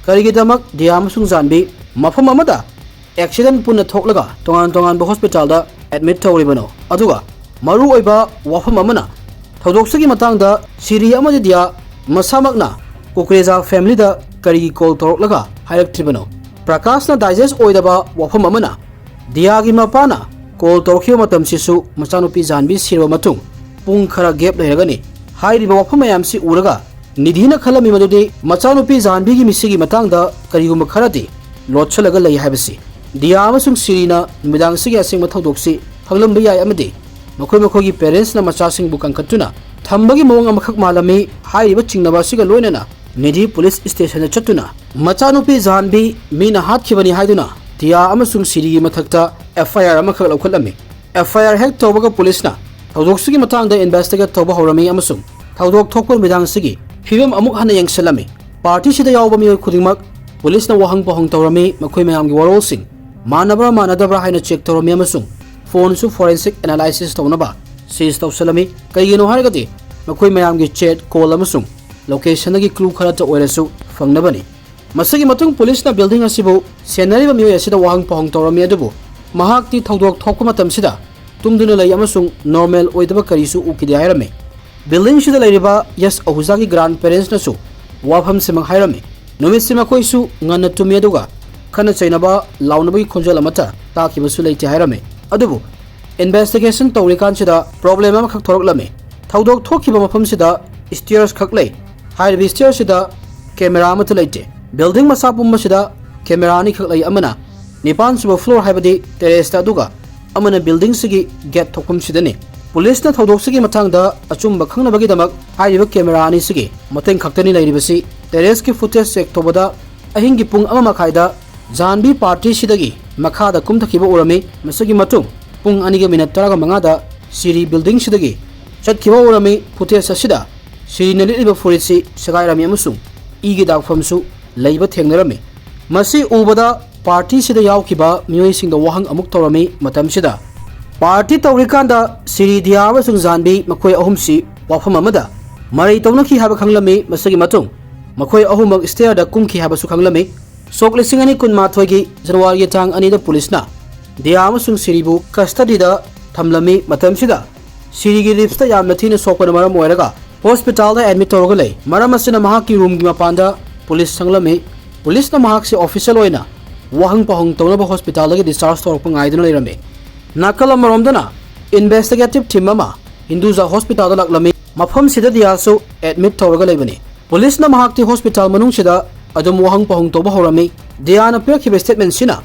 ꯀꯔꯤꯒꯤꯗꯃꯛ ꯗꯤꯌꯥ ꯑꯃꯁꯨꯡ ꯖꯥꯟꯕꯤ ꯃꯐꯝ ꯑꯃꯗ accident ꯄꯨꯟꯅ ꯊꯣꯛꯂꯒ ꯇꯣꯉꯥꯟ ꯇꯣꯉꯥꯟꯕ hospital ꯗ admit ꯇꯧꯔꯤꯕꯅꯣ? ꯑꯗꯨꯒ ꯃꯔꯨꯑꯣꯏꯕ ꯋꯥꯐꯝ ꯑꯃꯅ, ꯊꯧꯗꯣꯛꯁꯤꯒꯤ ꯃꯇꯥꯡꯗ ꯁꯤꯔꯤ ꯑꯃꯗꯤ ꯗꯤꯌꯥ ꯃꯁꯥꯃꯛꯅ ꯀꯨꯀ꯭ꯔꯦꯖꯥ family ꯗ ꯀꯔꯤꯒꯤ call ꯇꯧꯔꯛꯂꯒ ꯍꯥꯏꯔꯛꯇ꯭ꯔꯤꯕꯅꯣ? ꯄ꯭ꯔꯀꯥꯁꯅ digest ꯑꯣꯏꯗꯕ ꯋꯥꯐꯝ ꯑꯃꯅ, ꯗꯤꯌꯥꯒꯤ ꯃꯄꯥꯅ call ꯇꯧꯔꯛꯈꯤꯕ ꯃꯇꯝꯁꯤꯁꯨ ꯃꯆꯥꯅꯨꯄꯤ ꯖꯥꯟꯕꯤ ꯁꯤꯔꯕ ꯃꯇꯨꯡ ꯄꯨꯡ ꯈꯔ gap ꯂꯩꯔꯒꯅꯤ꯫ ꯍꯥꯏꯔꯤꯕ ꯋꯥꯐꯝ ꯃꯌꯥꯝꯁꯤ ꯎꯔꯒ ꯅꯤꯙꯤꯅ ꯈꯜꯂꯝꯃꯤ ꯃꯗꯨꯗꯤ ꯃꯆꯥꯅꯨꯄꯤ ꯖꯥꯟꯕꯤꯒꯤ ꯃꯤꯁꯤꯒꯤ ꯃꯇꯥꯡꯗ ꯀꯔꯤꯒꯨꯝꯕ ꯈꯔꯗꯤ ꯂꯣꯠꯁꯤꯜꯂꯒ ꯂꯩ ꯍꯥꯏꯕꯁꯤ꯫ ꯗꯤꯌꯥ ꯑꯃꯁꯨꯡ ꯁꯤꯔꯤꯅ ꯅꯨꯃꯤꯗꯥꯡꯁꯤꯒꯤ ꯑꯁꯦꯡꯕ ꯊꯧꯗꯣꯛꯁꯤ ꯈꯪꯂꯝꯕ ꯌꯥꯏ ꯑꯃꯗꯤ ꯃꯈꯣꯏ ꯃꯈꯣꯏꯒꯤ ꯄꯦꯔꯦꯟꯁꯅ ꯃꯆꯥꯁꯤꯡꯕꯨ ꯀꯟꯈꯠꯇꯨꯅ ꯊꯝꯕꯒꯤ ꯃꯑꯣꯡ ꯑꯃꯈꯛ ꯃꯥꯜꯂꯝꯃꯤ꯫ ꯍꯥꯏꯔꯤꯕ ꯆꯤꯡꯅꯕ ꯑꯁꯤꯒ ꯂꯣꯏꯅꯅ ꯅꯤꯙꯤ ꯄꯨꯂꯤꯁ ꯁ꯭ꯇꯦꯁꯟꯗ ꯆꯠꯇꯨꯅ ꯃꯆꯥꯅꯨꯄꯤ ꯖꯥꯟꯕꯤ ꯃꯤꯅ ꯍꯥꯠꯈꯤꯕꯅꯤ ꯍꯥꯏꯗꯨꯅ ꯗꯤꯌꯥ ꯑꯃꯁꯨꯡ ꯁꯤꯔꯤꯒꯤ ꯃꯊꯛꯇ ꯑꯦꯐ ꯑꯥꯏ ꯑꯥꯔ ꯑꯃꯈꯛ ꯂꯧꯈꯠꯂꯝꯃꯤ꯫ ꯑꯦꯐ ꯑꯥꯏ ꯑꯥꯔ ꯍꯦꯛ ꯇꯧꯕꯒ ꯄꯨꯂꯤꯁꯅ ꯊꯧꯗꯣꯛꯁꯤꯒꯤ ꯃꯇꯥꯡꯗ ꯏꯟꯚꯦꯁꯇꯤꯒꯦꯠ ꯇꯧꯕ ꯍꯧꯔꯝꯃꯤ ꯑꯃꯁꯨꯡ ꯊꯧꯗꯣꯛ ꯊꯣꯛꯄ ꯅꯨꯃꯤꯗꯥꯡꯁꯤꯒꯤ ꯐꯤꯕꯝ ꯑꯃꯨꯛ ꯍꯟꯅ ꯌꯦꯡꯁꯤꯜꯂꯝꯃꯤ꯫ ꯄꯥꯔꯇꯤꯁꯤꯗ ꯌꯥꯎꯕ ꯃꯤꯑꯣꯏ ꯈꯨꯗꯤꯡꯃꯛ ꯄꯨꯂꯤꯁꯅ ꯋꯥꯍꯪ ꯄꯥꯎꯍꯪ ꯇꯧꯔꯝꯃꯤ, ꯃꯈꯣꯏ ꯃꯌꯥꯝꯒꯤ ꯋꯥꯔꯣꯜꯁꯤꯡ ꯃꯥꯟꯅꯕ꯭ꯔꯥ ꯃꯥꯟꯅꯗꯕ꯭ꯔꯥ ꯍꯥꯏꯅ ꯆꯦꯛ ꯇꯧꯔꯝꯃꯤ ꯑꯃꯁꯨꯡ ꯐꯣꯟꯁꯨ ꯐꯣꯔꯦꯟꯁꯤꯛ ꯑꯦꯅꯥꯂꯥꯏꯁꯤꯁ ꯇꯧꯅꯕ ꯁꯤꯖ ꯇꯧꯁꯤꯜꯂꯝꯃꯤ꯫ ꯀꯩꯒꯤꯅꯣ ꯍꯥꯏꯔꯒꯗꯤ ꯃꯈꯣꯏ ꯃꯌꯥꯝꯒꯤ ꯆꯦꯠ, ꯀꯣꯜ ꯑꯃꯁꯨꯡ ꯂꯣꯀꯦꯁꯟꯗꯒꯤ ꯀ꯭ꯂꯨ ꯈꯔꯇ ꯑꯣꯏꯔꯁꯨ ꯐꯪꯅꯕꯅꯤ꯫ ꯃꯁꯤꯒꯤ ꯃꯇꯨꯡ ꯄꯨꯂꯤꯁꯅ ꯕꯤꯜꯗꯤꯡ ꯑꯁꯤꯕꯨ ꯁꯦꯟꯅꯔꯤꯕ ꯃꯤꯑꯣꯏ ꯑꯁꯤꯗ ꯋꯥꯍꯪ ꯄꯥꯎꯍꯪ ꯇꯧꯔꯝꯃꯤ, ꯑꯗꯨꯕꯨ ꯃꯍꯥꯛꯇꯤ ꯊꯧꯗꯣꯛ ꯊꯣꯛꯄ ꯃꯇꯝꯁꯤꯗ ꯇꯨꯝꯗꯨꯅ ꯂꯩ ꯑꯃꯁꯨꯡ ꯅꯣꯔꯃꯦꯜ ꯑꯣꯏꯗꯕ ꯀꯔꯤꯁꯨ ꯎꯈꯤꯗꯦ ꯍꯥꯏꯔꯝꯃꯤ꯫ ꯕꯤꯜꯗꯤꯡꯁꯤꯗ ꯂꯩꯔꯤꯕ ꯌꯁ ꯑꯍꯨꯖꯥꯒꯤ ꯒ꯭ꯔꯥꯟ ꯄꯦꯔꯦꯟꯁꯅꯁꯨ ꯋꯥꯐꯝꯁꯤꯃꯛ ꯍꯥꯏꯔꯝꯃꯤ꯫ ꯅꯨꯃꯤꯠꯁꯤ ꯃꯈꯣꯏꯁꯨ ꯉꯟꯅ ꯇꯨꯝꯃꯤ, ꯑꯗꯨꯒ ꯈꯠꯅ ꯆꯩꯅꯕ, ꯂꯥꯎꯅꯕꯒꯤ ꯈꯣꯟꯖꯦꯜ ꯑꯃꯠꯇ ꯇꯥꯈꯤꯕꯁꯨ ꯂꯩꯇꯦ ꯍꯥꯏꯔꯝꯃꯤ꯫ ꯑꯗꯨꯕꯨ ꯏꯟꯚꯦꯁꯇꯤꯒꯦꯁꯟ ꯇꯧꯔꯤꯀꯥꯟꯁꯤꯗ ꯄ꯭ꯔꯣꯕ꯭ꯂꯦꯝ ꯑꯃꯈꯛ ꯊꯣꯔꯛꯂꯝꯃꯤ꯫ ꯊꯧꯗꯣꯛ ꯊꯣꯛꯈꯤꯕ ꯃꯐꯝꯁꯤꯗ ꯁ꯭ꯇꯤꯌꯔꯁ ꯈꯛ ꯂꯩ꯫ ꯍꯥꯏꯔꯤꯕ ꯁ꯭ꯇꯤꯌꯔꯁꯤꯗ ꯀꯦꯃꯦꯔꯥ ꯑꯃꯠꯇ ꯂꯩꯇꯦ꯫ ꯕꯤꯜꯗꯤꯡ ꯃꯆꯥ ꯄꯨꯝꯕꯁꯤꯗ ꯀꯦꯃꯦꯔꯥ ꯑꯅꯤꯈꯛ ꯂꯩ, ꯑꯃꯅ ꯅꯤꯄꯥꯟ ꯁꯨꯕ ꯐ꯭ꯂꯣꯔ ꯍꯥꯏꯕꯗꯤ ꯇꯦꯔꯦꯁꯇ, ꯑꯗꯨꯒ ꯑꯃꯅ ꯕꯤꯜꯗꯤꯡꯁꯤꯒꯤ ꯒꯦꯠ ꯊꯣꯛꯐꯝꯁꯤꯗꯅꯤ꯫ ꯄꯨꯂꯤꯁꯅ ꯊꯧꯗꯣꯛꯁꯤꯒꯤ ꯃꯇꯥꯡꯗ ꯑꯆꯨꯝꯕ ꯈꯪꯅꯕꯒꯤꯗꯃꯛ ꯍꯥꯏꯔꯤꯕ ꯀꯦꯃꯦꯔꯥ ꯑꯅꯤꯁꯤꯒꯤ ꯃꯇꯦꯡ ꯈꯛꯇꯅꯤ ꯂꯩꯔꯤꯕꯁꯤ꯫ ꯇꯦꯔꯦꯁꯀꯤ ꯐꯨꯇꯦꯖ ꯆꯦꯛ ꯇꯧꯕꯗ ꯑꯍꯤꯡꯒꯤ ꯄꯨꯡ ꯑꯃ ꯃꯈꯥꯏꯗ ꯖꯥꯟꯕꯤ ꯄꯥꯔꯇꯤꯁꯤꯗꯒꯤ ꯃꯈꯥꯗ ꯀꯨꯝꯊꯈꯤꯕ ꯎꯔꯝꯃꯤ꯫ ꯃꯁꯤꯒꯤ ꯃꯇꯨꯡ ꯄꯨꯡ ꯑꯅꯤꯒ ꯃꯤꯅꯠ ꯇꯔꯥꯒ ꯃꯉꯥꯗ ꯁꯤꯔꯤ ꯕꯤꯜꯗꯤꯡꯁꯤꯗꯒꯤ ꯆꯠꯈꯤꯕ ꯎꯔꯝꯃꯤ꯫ ꯐꯨꯇꯦꯖ ꯑꯁꯤꯗ ꯁꯤꯔꯤꯅ ꯂꯤꯠꯂꯤꯕ ꯐꯨꯔꯤꯠꯁꯤ ꯁꯦꯒꯥꯏꯔꯝꯃꯤ ꯑꯃꯁꯨꯡ ꯏꯒꯤ ꯗꯥꯛꯐꯝꯁꯨ ꯂꯩꯕ ꯊꯦꯡꯅꯔꯝꯃꯤ꯫ ꯃꯁꯤ ꯎꯕꯗ ꯄꯥꯔꯇꯤꯁꯤꯗ ꯌꯥꯎꯈꯤꯕ ꯃꯤꯑꯣꯏꯁꯤꯡꯗ ꯋꯥꯍꯪ ꯑꯃꯨꯛ ꯇꯧꯔꯝꯃꯤ꯫ ꯃꯇꯝꯁꯤꯗ ꯄꯥꯔꯇꯤ ꯇꯧꯔꯤꯀꯥꯟꯗ ꯁꯤꯔꯤ, ꯗꯤꯌꯥ ꯑꯃꯁꯨꯡ ꯖꯥꯟꯕꯤ ꯃꯈꯣꯏ ꯑꯍꯨꯝꯁꯤ ꯋꯥꯐꯝ ꯑꯃꯗ ꯃꯔꯩ ꯇꯧꯅꯈꯤ ꯍꯥꯏꯕ ꯈꯪꯂꯝꯃꯤ꯫ ꯃꯁꯤꯒꯤ ꯃꯇꯨꯡ ꯃꯈꯣꯏ ꯑꯍꯨꯝꯃꯛ ꯁ꯭ꯇꯦꯌꯔꯗ ꯀꯨꯝꯈꯤ ꯍꯥꯏꯕꯁꯨ ꯈꯪꯂꯝꯃꯤ꯫ ꯁꯣꯛ ꯂꯤꯁꯤꯡ ꯑꯅꯤ ꯀꯨꯟꯃꯥꯊꯣꯏꯒꯤ ꯖꯅꯋꯥꯔꯤꯒꯤ ꯇꯥꯡ ꯑꯅꯤꯗ ꯄꯨꯂꯤꯁꯅ ꯗꯤꯌꯥ ꯑꯃꯁꯨꯡ ꯁꯤꯔꯤꯕꯨ ꯀꯁꯇꯗꯤꯗ ꯊꯝꯂꯝꯃꯤ꯫ ꯃꯇꯝꯁꯤꯗ ꯁꯤꯔꯤꯒꯤ ꯔꯤꯞꯁꯇ ꯌꯥꯝꯅ ꯊꯤꯅ ꯁꯣꯛꯄꯅ ꯃꯔꯝ ꯑꯣꯏꯔꯒ ꯍꯣꯁꯄꯤꯇꯥꯜꯗ ꯑꯦꯗꯃꯤꯠ ꯇꯧꯔꯒ ꯂꯩ꯫ ꯃꯔꯝ ꯑꯁꯤꯅ ꯃꯍꯥꯛꯀꯤ ꯔꯨꯝꯒꯤ ꯃꯄꯥꯟꯗ ꯄꯨꯂꯤꯁ ꯆꯪꯂꯝꯃꯤ꯫ ꯄꯨꯂꯤꯁꯅ ꯃꯍꯥꯛꯁꯤ ꯑꯣꯐꯤꯁꯤꯌꯦꯜ ꯑꯣꯏꯅ ꯋꯥꯍꯪ ꯄꯥꯎꯍꯪ ꯇꯧꯅꯕ ꯍꯣꯁꯄꯤꯇꯥꯜꯗꯒꯤ ꯗꯤꯁꯆꯥꯔꯖ ꯇꯧꯔꯛꯄ ꯉꯥꯏꯗꯨꯅ ꯂꯩꯔꯝꯃꯤ꯫ ꯅꯥꯀꯜ ꯑꯃꯔꯣꯝꯗꯅ ꯏꯟꯚꯦꯁꯇꯤꯒꯦꯇꯤꯚ ꯇꯤꯝ ꯑꯃ ꯍꯤꯟꯗꯨꯖꯥ ꯍꯣꯁꯄꯤꯇꯥꯜꯗ ꯂꯥꯛꯂꯝꯃꯤ꯫ ꯃꯐꯝꯁꯤꯗ ꯗꯤꯌꯥꯁꯨ ꯑꯦꯗꯃꯤꯠ ꯇꯧꯔꯒ ꯂꯩꯕꯅꯤ꯫ ꯄꯨꯂꯤꯁꯅ ꯃꯍꯥꯛꯇꯤ ꯍꯣꯁꯄꯤꯇꯥꯜ ꯃꯅꯨꯡꯁꯤꯗ ꯑꯗꯨꯝ ꯋꯥꯍꯪ ꯄꯥꯎꯍꯪ ꯇꯧꯕ ꯍꯧꯔꯝꯃꯤ꯫ ꯗꯤꯌꯥꯅ ꯄꯤꯔꯛꯈꯤꯕ ꯁ꯭ꯇꯦꯠꯃꯦꯟꯁꯤꯅ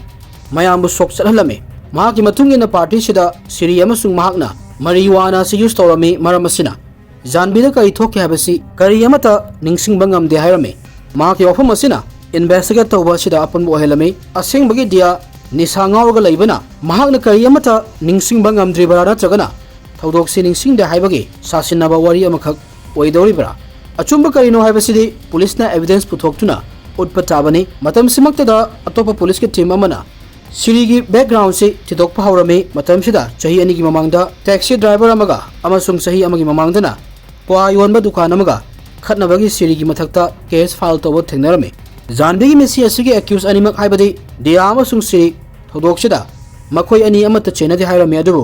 ꯃꯌꯥꯝꯕꯨ ꯁꯣꯛ ꯆꯠꯍꯜꯂꯝꯃꯤ꯫ ꯃꯍꯥꯛꯀꯤ ꯃꯇꯨꯡ ꯏꯟꯅ ꯄꯥꯔꯇꯤꯁꯤꯗ ꯁꯤꯔꯤ ꯑꯃꯁꯨꯡ ꯃꯍꯥꯛꯅ ꯃꯔꯤꯋꯥꯅꯥ ꯑꯁꯤ ꯌꯨꯁ ꯇꯧꯔꯝꯃꯤ꯫ ꯃꯔꯝ ꯑꯁꯤꯅ ꯖꯥꯟꯕꯤꯗ ꯀꯔꯤ ꯊꯣꯛꯈꯤ ꯍꯥꯏꯕꯁꯤ ꯀꯔꯤ ꯑꯃꯠꯇ ꯅꯤꯡꯁꯤꯡꯕ ꯉꯝꯗꯦ ꯍꯥꯏꯔꯝꯃꯤ꯫ ꯃꯍꯥꯛꯀꯤ ꯋꯥꯐꯝ ꯑꯁꯤꯅ ꯏꯟꯚꯦꯁꯇꯤꯒꯦꯠ ꯇꯧꯕ ꯑꯁꯤꯗ ꯑꯄꯟꯕ ꯑꯣꯏꯍꯜꯂꯝꯃꯤ꯫ ꯑꯁꯦꯡꯕꯒꯤ ꯗꯤꯌꯥ ꯅꯤꯁꯥ ꯉꯥꯎꯔꯒ ꯂꯩꯕꯅ ꯃꯍꯥꯛꯅ ꯀꯔꯤ ꯑꯃꯠꯇ ꯅꯤꯡꯁꯤꯡꯕ ꯉꯝꯗ꯭ꯔꯤꯕꯔꯥ ꯅꯠꯇ꯭ꯔꯒꯅ ꯊꯧꯗꯣꯛꯁꯤ ꯅꯤꯡꯁꯤꯡꯗꯦ ꯍꯥꯏꯕꯒꯤ ꯁꯥꯁꯤꯟꯅꯕ ꯋꯥꯔꯤ ꯑꯃꯈꯛ ꯑꯣꯏꯗꯧꯔꯤꯕ꯭ꯔꯥ? ꯑꯆꯨꯝꯕ ꯀꯔꯤꯅꯣ ꯍꯥꯏꯕꯁꯤꯗꯤ ꯄꯨꯂꯤꯁꯅ ꯑꯦꯚꯤꯗꯦꯟꯁ ꯄꯨꯊꯣꯛꯇꯨꯅ ꯎꯠꯄ ꯇꯥꯕꯅꯤ꯫ ꯃꯇꯝꯁꯤꯃꯛꯇꯗ ꯑꯇꯣꯞꯄ ꯄꯨꯂꯤꯁꯀꯤ ꯇꯤꯝ ꯑꯃꯅ ꯁꯤꯔꯤꯒꯤ ꯕꯦꯛꯒ꯭ꯔꯥꯎꯟꯁꯤ ꯊꯤꯗꯣꯛꯄ ꯍꯧꯔꯝꯃꯤ꯫ ꯃꯇꯝꯁꯤꯗ ꯆꯍꯤ ꯑꯅꯤꯒꯤ ꯃꯃꯥꯡꯗ ꯇꯦꯛꯁꯤ ꯗ꯭ꯔꯥꯏꯚꯔ ꯑꯃꯒ ꯑꯃꯁꯨꯡ ꯆꯍꯤ ꯑꯃꯒꯤ ꯃꯃꯥꯡꯗꯅ ꯀ꯭ꯋꯥ ꯌꯣꯟꯕ ꯗꯨꯀꯥꯟ ꯑꯃꯒ ꯈꯠꯅꯕꯒꯤ ꯁꯤꯔꯤꯒꯤ ꯃꯊꯛꯇ ꯀꯦꯁ ꯐꯥꯏꯜ ꯇꯧꯕ ꯊꯦꯡꯅꯔꯝꯃꯤ꯫ ꯖꯥꯟꯕꯤꯒꯤ ꯃꯤꯁꯤ ꯑꯁꯤꯒꯤ ꯑꯦꯀ꯭ꯌꯨꯁ ꯑꯅꯤꯃꯛ ꯍꯥꯏꯕꯗꯤ ꯗꯤꯌꯥ ꯑꯃꯁꯨꯡ ꯁꯤꯔꯤ ꯊꯧꯗꯣꯛꯁꯤꯗ ꯃꯈꯣꯏ ꯑꯅꯤ ꯑꯃꯠꯇ ꯆꯦꯟꯅꯗꯦ ꯍꯥꯏꯔꯝꯃꯤ꯫ ꯑꯗꯨꯕꯨ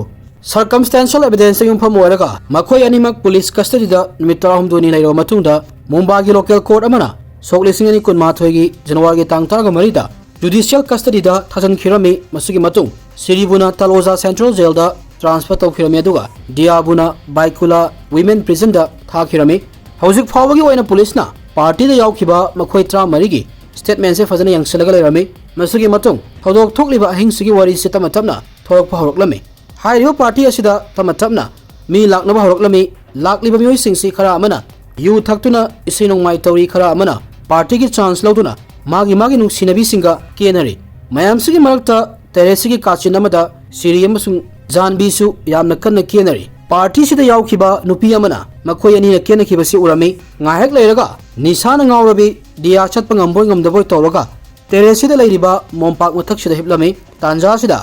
ꯁꯔꯀꯝꯁꯇꯦꯟꯁꯤꯌꯦꯜ ꯑꯦꯚꯤꯗꯦꯟꯁꯇ ꯌꯨꯝꯐꯝ ꯑꯣꯏꯔꯒ ꯃꯈꯣꯏ ꯑꯅꯤꯃꯛ ꯄꯨꯂꯤꯁ ꯀꯁꯇꯗꯤꯗ ꯅꯨꯃꯤꯠ ꯇꯔꯥꯍꯨꯝꯗꯣꯏꯅꯤ ꯂꯩꯔꯕ ꯃꯇꯨꯡꯗ ꯃꯨꯝꯕꯥꯏꯒꯤ ꯂꯣꯀꯦꯜ ꯀꯣꯔꯠ ꯑꯃꯅ ꯁꯣꯛ ꯂꯤꯁꯤꯡ ꯑꯅꯤ ꯀꯨꯟꯃꯥꯊꯣꯏꯒꯤ ꯖꯅꯋꯥꯔꯤꯒꯤ ꯇꯥꯡ ꯇꯔꯥꯃꯔꯤꯗ ꯖꯨꯗꯤꯁꯤꯌꯦꯜ ꯀꯁꯇꯗꯤꯗ ꯊꯥꯖꯤꯟꯈꯤꯔꯝꯃꯤ꯫ ꯃꯁꯤꯒꯤ ꯃꯇꯨꯡ ꯁꯤꯔꯤꯕꯨꯅ ꯇꯂꯣꯖꯥ ꯁꯦꯟꯇ꯭ꯔꯦꯜ ꯖꯦꯜꯗ ꯇ꯭ꯔꯥꯟꯁꯐꯔ ꯇꯧꯈꯤꯔꯝꯃꯤ, ꯑꯗꯨꯒ ꯗꯤꯌꯥꯕꯨꯅ ꯕꯥꯏꯀꯨꯂꯥ ꯋꯤꯃꯦꯟ ꯄ꯭ꯔꯤꯖꯟꯗ ꯊꯥꯈꯤꯔꯝꯃꯤ꯫ ꯍꯧꯖꯤꯛ ꯐꯥꯎꯕꯒꯤ ꯑꯣꯏꯅ ꯄꯨꯂꯤꯁꯅ ꯄꯥꯔꯇꯤꯗ ꯌꯥꯎꯈꯤꯕ ꯃꯈꯣꯏ ꯇꯔꯥꯃꯔꯤꯒꯤ ꯁ꯭ꯇꯦꯠꯃꯦꯟꯁꯦ ꯐꯖꯅ ꯌꯦꯡꯁꯤꯜꯂꯒ ꯂꯩꯔꯝꯃꯤ꯫ ꯃꯁꯤꯒꯤ ꯃꯇꯨꯡ ꯊꯧꯗꯣꯛ ꯊꯣꯛꯂꯤꯕ ꯑꯍꯤꯡꯁꯤꯒꯤ ꯋꯥꯔꯤꯁꯤ ꯇꯞꯅ ꯇꯞꯅ ꯊꯣꯔꯛꯄ ꯍꯧꯔꯛꯂꯝꯃꯤ꯫ ꯍꯥꯏꯔꯤꯕ ꯄꯥꯔꯇꯤ ꯑꯁꯤꯗ ꯇꯞꯅ ꯇꯞꯅ ꯃꯤ ꯂꯥꯛꯅꯕ ꯍꯧꯔꯛꯂꯝꯃꯤ꯫ ꯂꯥꯛꯂꯤꯕ ꯃꯤꯑꯣꯏꯁꯤꯡꯁꯤ ꯈꯔ ꯑꯃꯅ ꯌꯨ ꯊꯛꯇꯨꯅ ꯏꯁꯩ ꯅꯣꯡꯃꯥꯏ ꯇꯧꯔꯤ, ꯈꯔ ꯑꯃꯅ ꯄꯥꯔꯇꯤꯒꯤ ꯆꯥꯟꯁ ꯂꯧꯗꯨꯅ ꯃꯥꯒꯤ ꯃꯥꯒꯤ ꯅꯨꯡꯁꯤꯅꯕꯤꯁꯤꯡꯒ ꯀꯦꯅꯔꯤ꯫ ꯃꯌꯥꯝꯁꯤꯒꯤ ꯃꯔꯛꯇ ꯇꯦꯔꯦꯁꯁꯤꯒꯤ ꯀꯥꯆꯤꯟ ꯑꯃꯗ ꯁꯤꯔꯤ ꯑꯃꯁꯨꯡ ꯖꯥꯟꯕꯤꯁꯨ ꯌꯥꯝꯅ ꯀꯟꯅ ꯀꯦꯅꯔꯤ꯫ ꯄꯥꯔꯇꯤꯁꯤꯗ ꯌꯥꯎꯈꯤꯕ ꯅꯨꯄꯤ ꯑꯃꯅ ꯃꯈꯣꯏ ꯑꯅꯤꯅ ꯀꯦꯅꯈꯤꯕꯁꯤ ꯎꯔꯝꯃꯤ꯫ ꯉꯥꯏꯍꯥꯛ ꯂꯩꯔꯒ ꯅꯤꯁꯥꯅ ꯉꯥꯎꯔꯕꯤ ꯗꯤꯌꯥ ꯆꯠꯄ ꯉꯝꯕꯣꯏ ꯉꯝꯗꯕꯣꯏ ꯇꯧꯔꯒ ꯇꯦꯔꯦꯁꯁꯤꯗ ꯂꯩꯔꯤꯕ ꯃꯣꯝꯄꯥꯛ ꯃꯊꯛꯁꯤꯗ ꯍꯤꯞꯂꯝꯃꯤ꯫ ꯇꯥꯟꯖꯥꯁꯤꯗ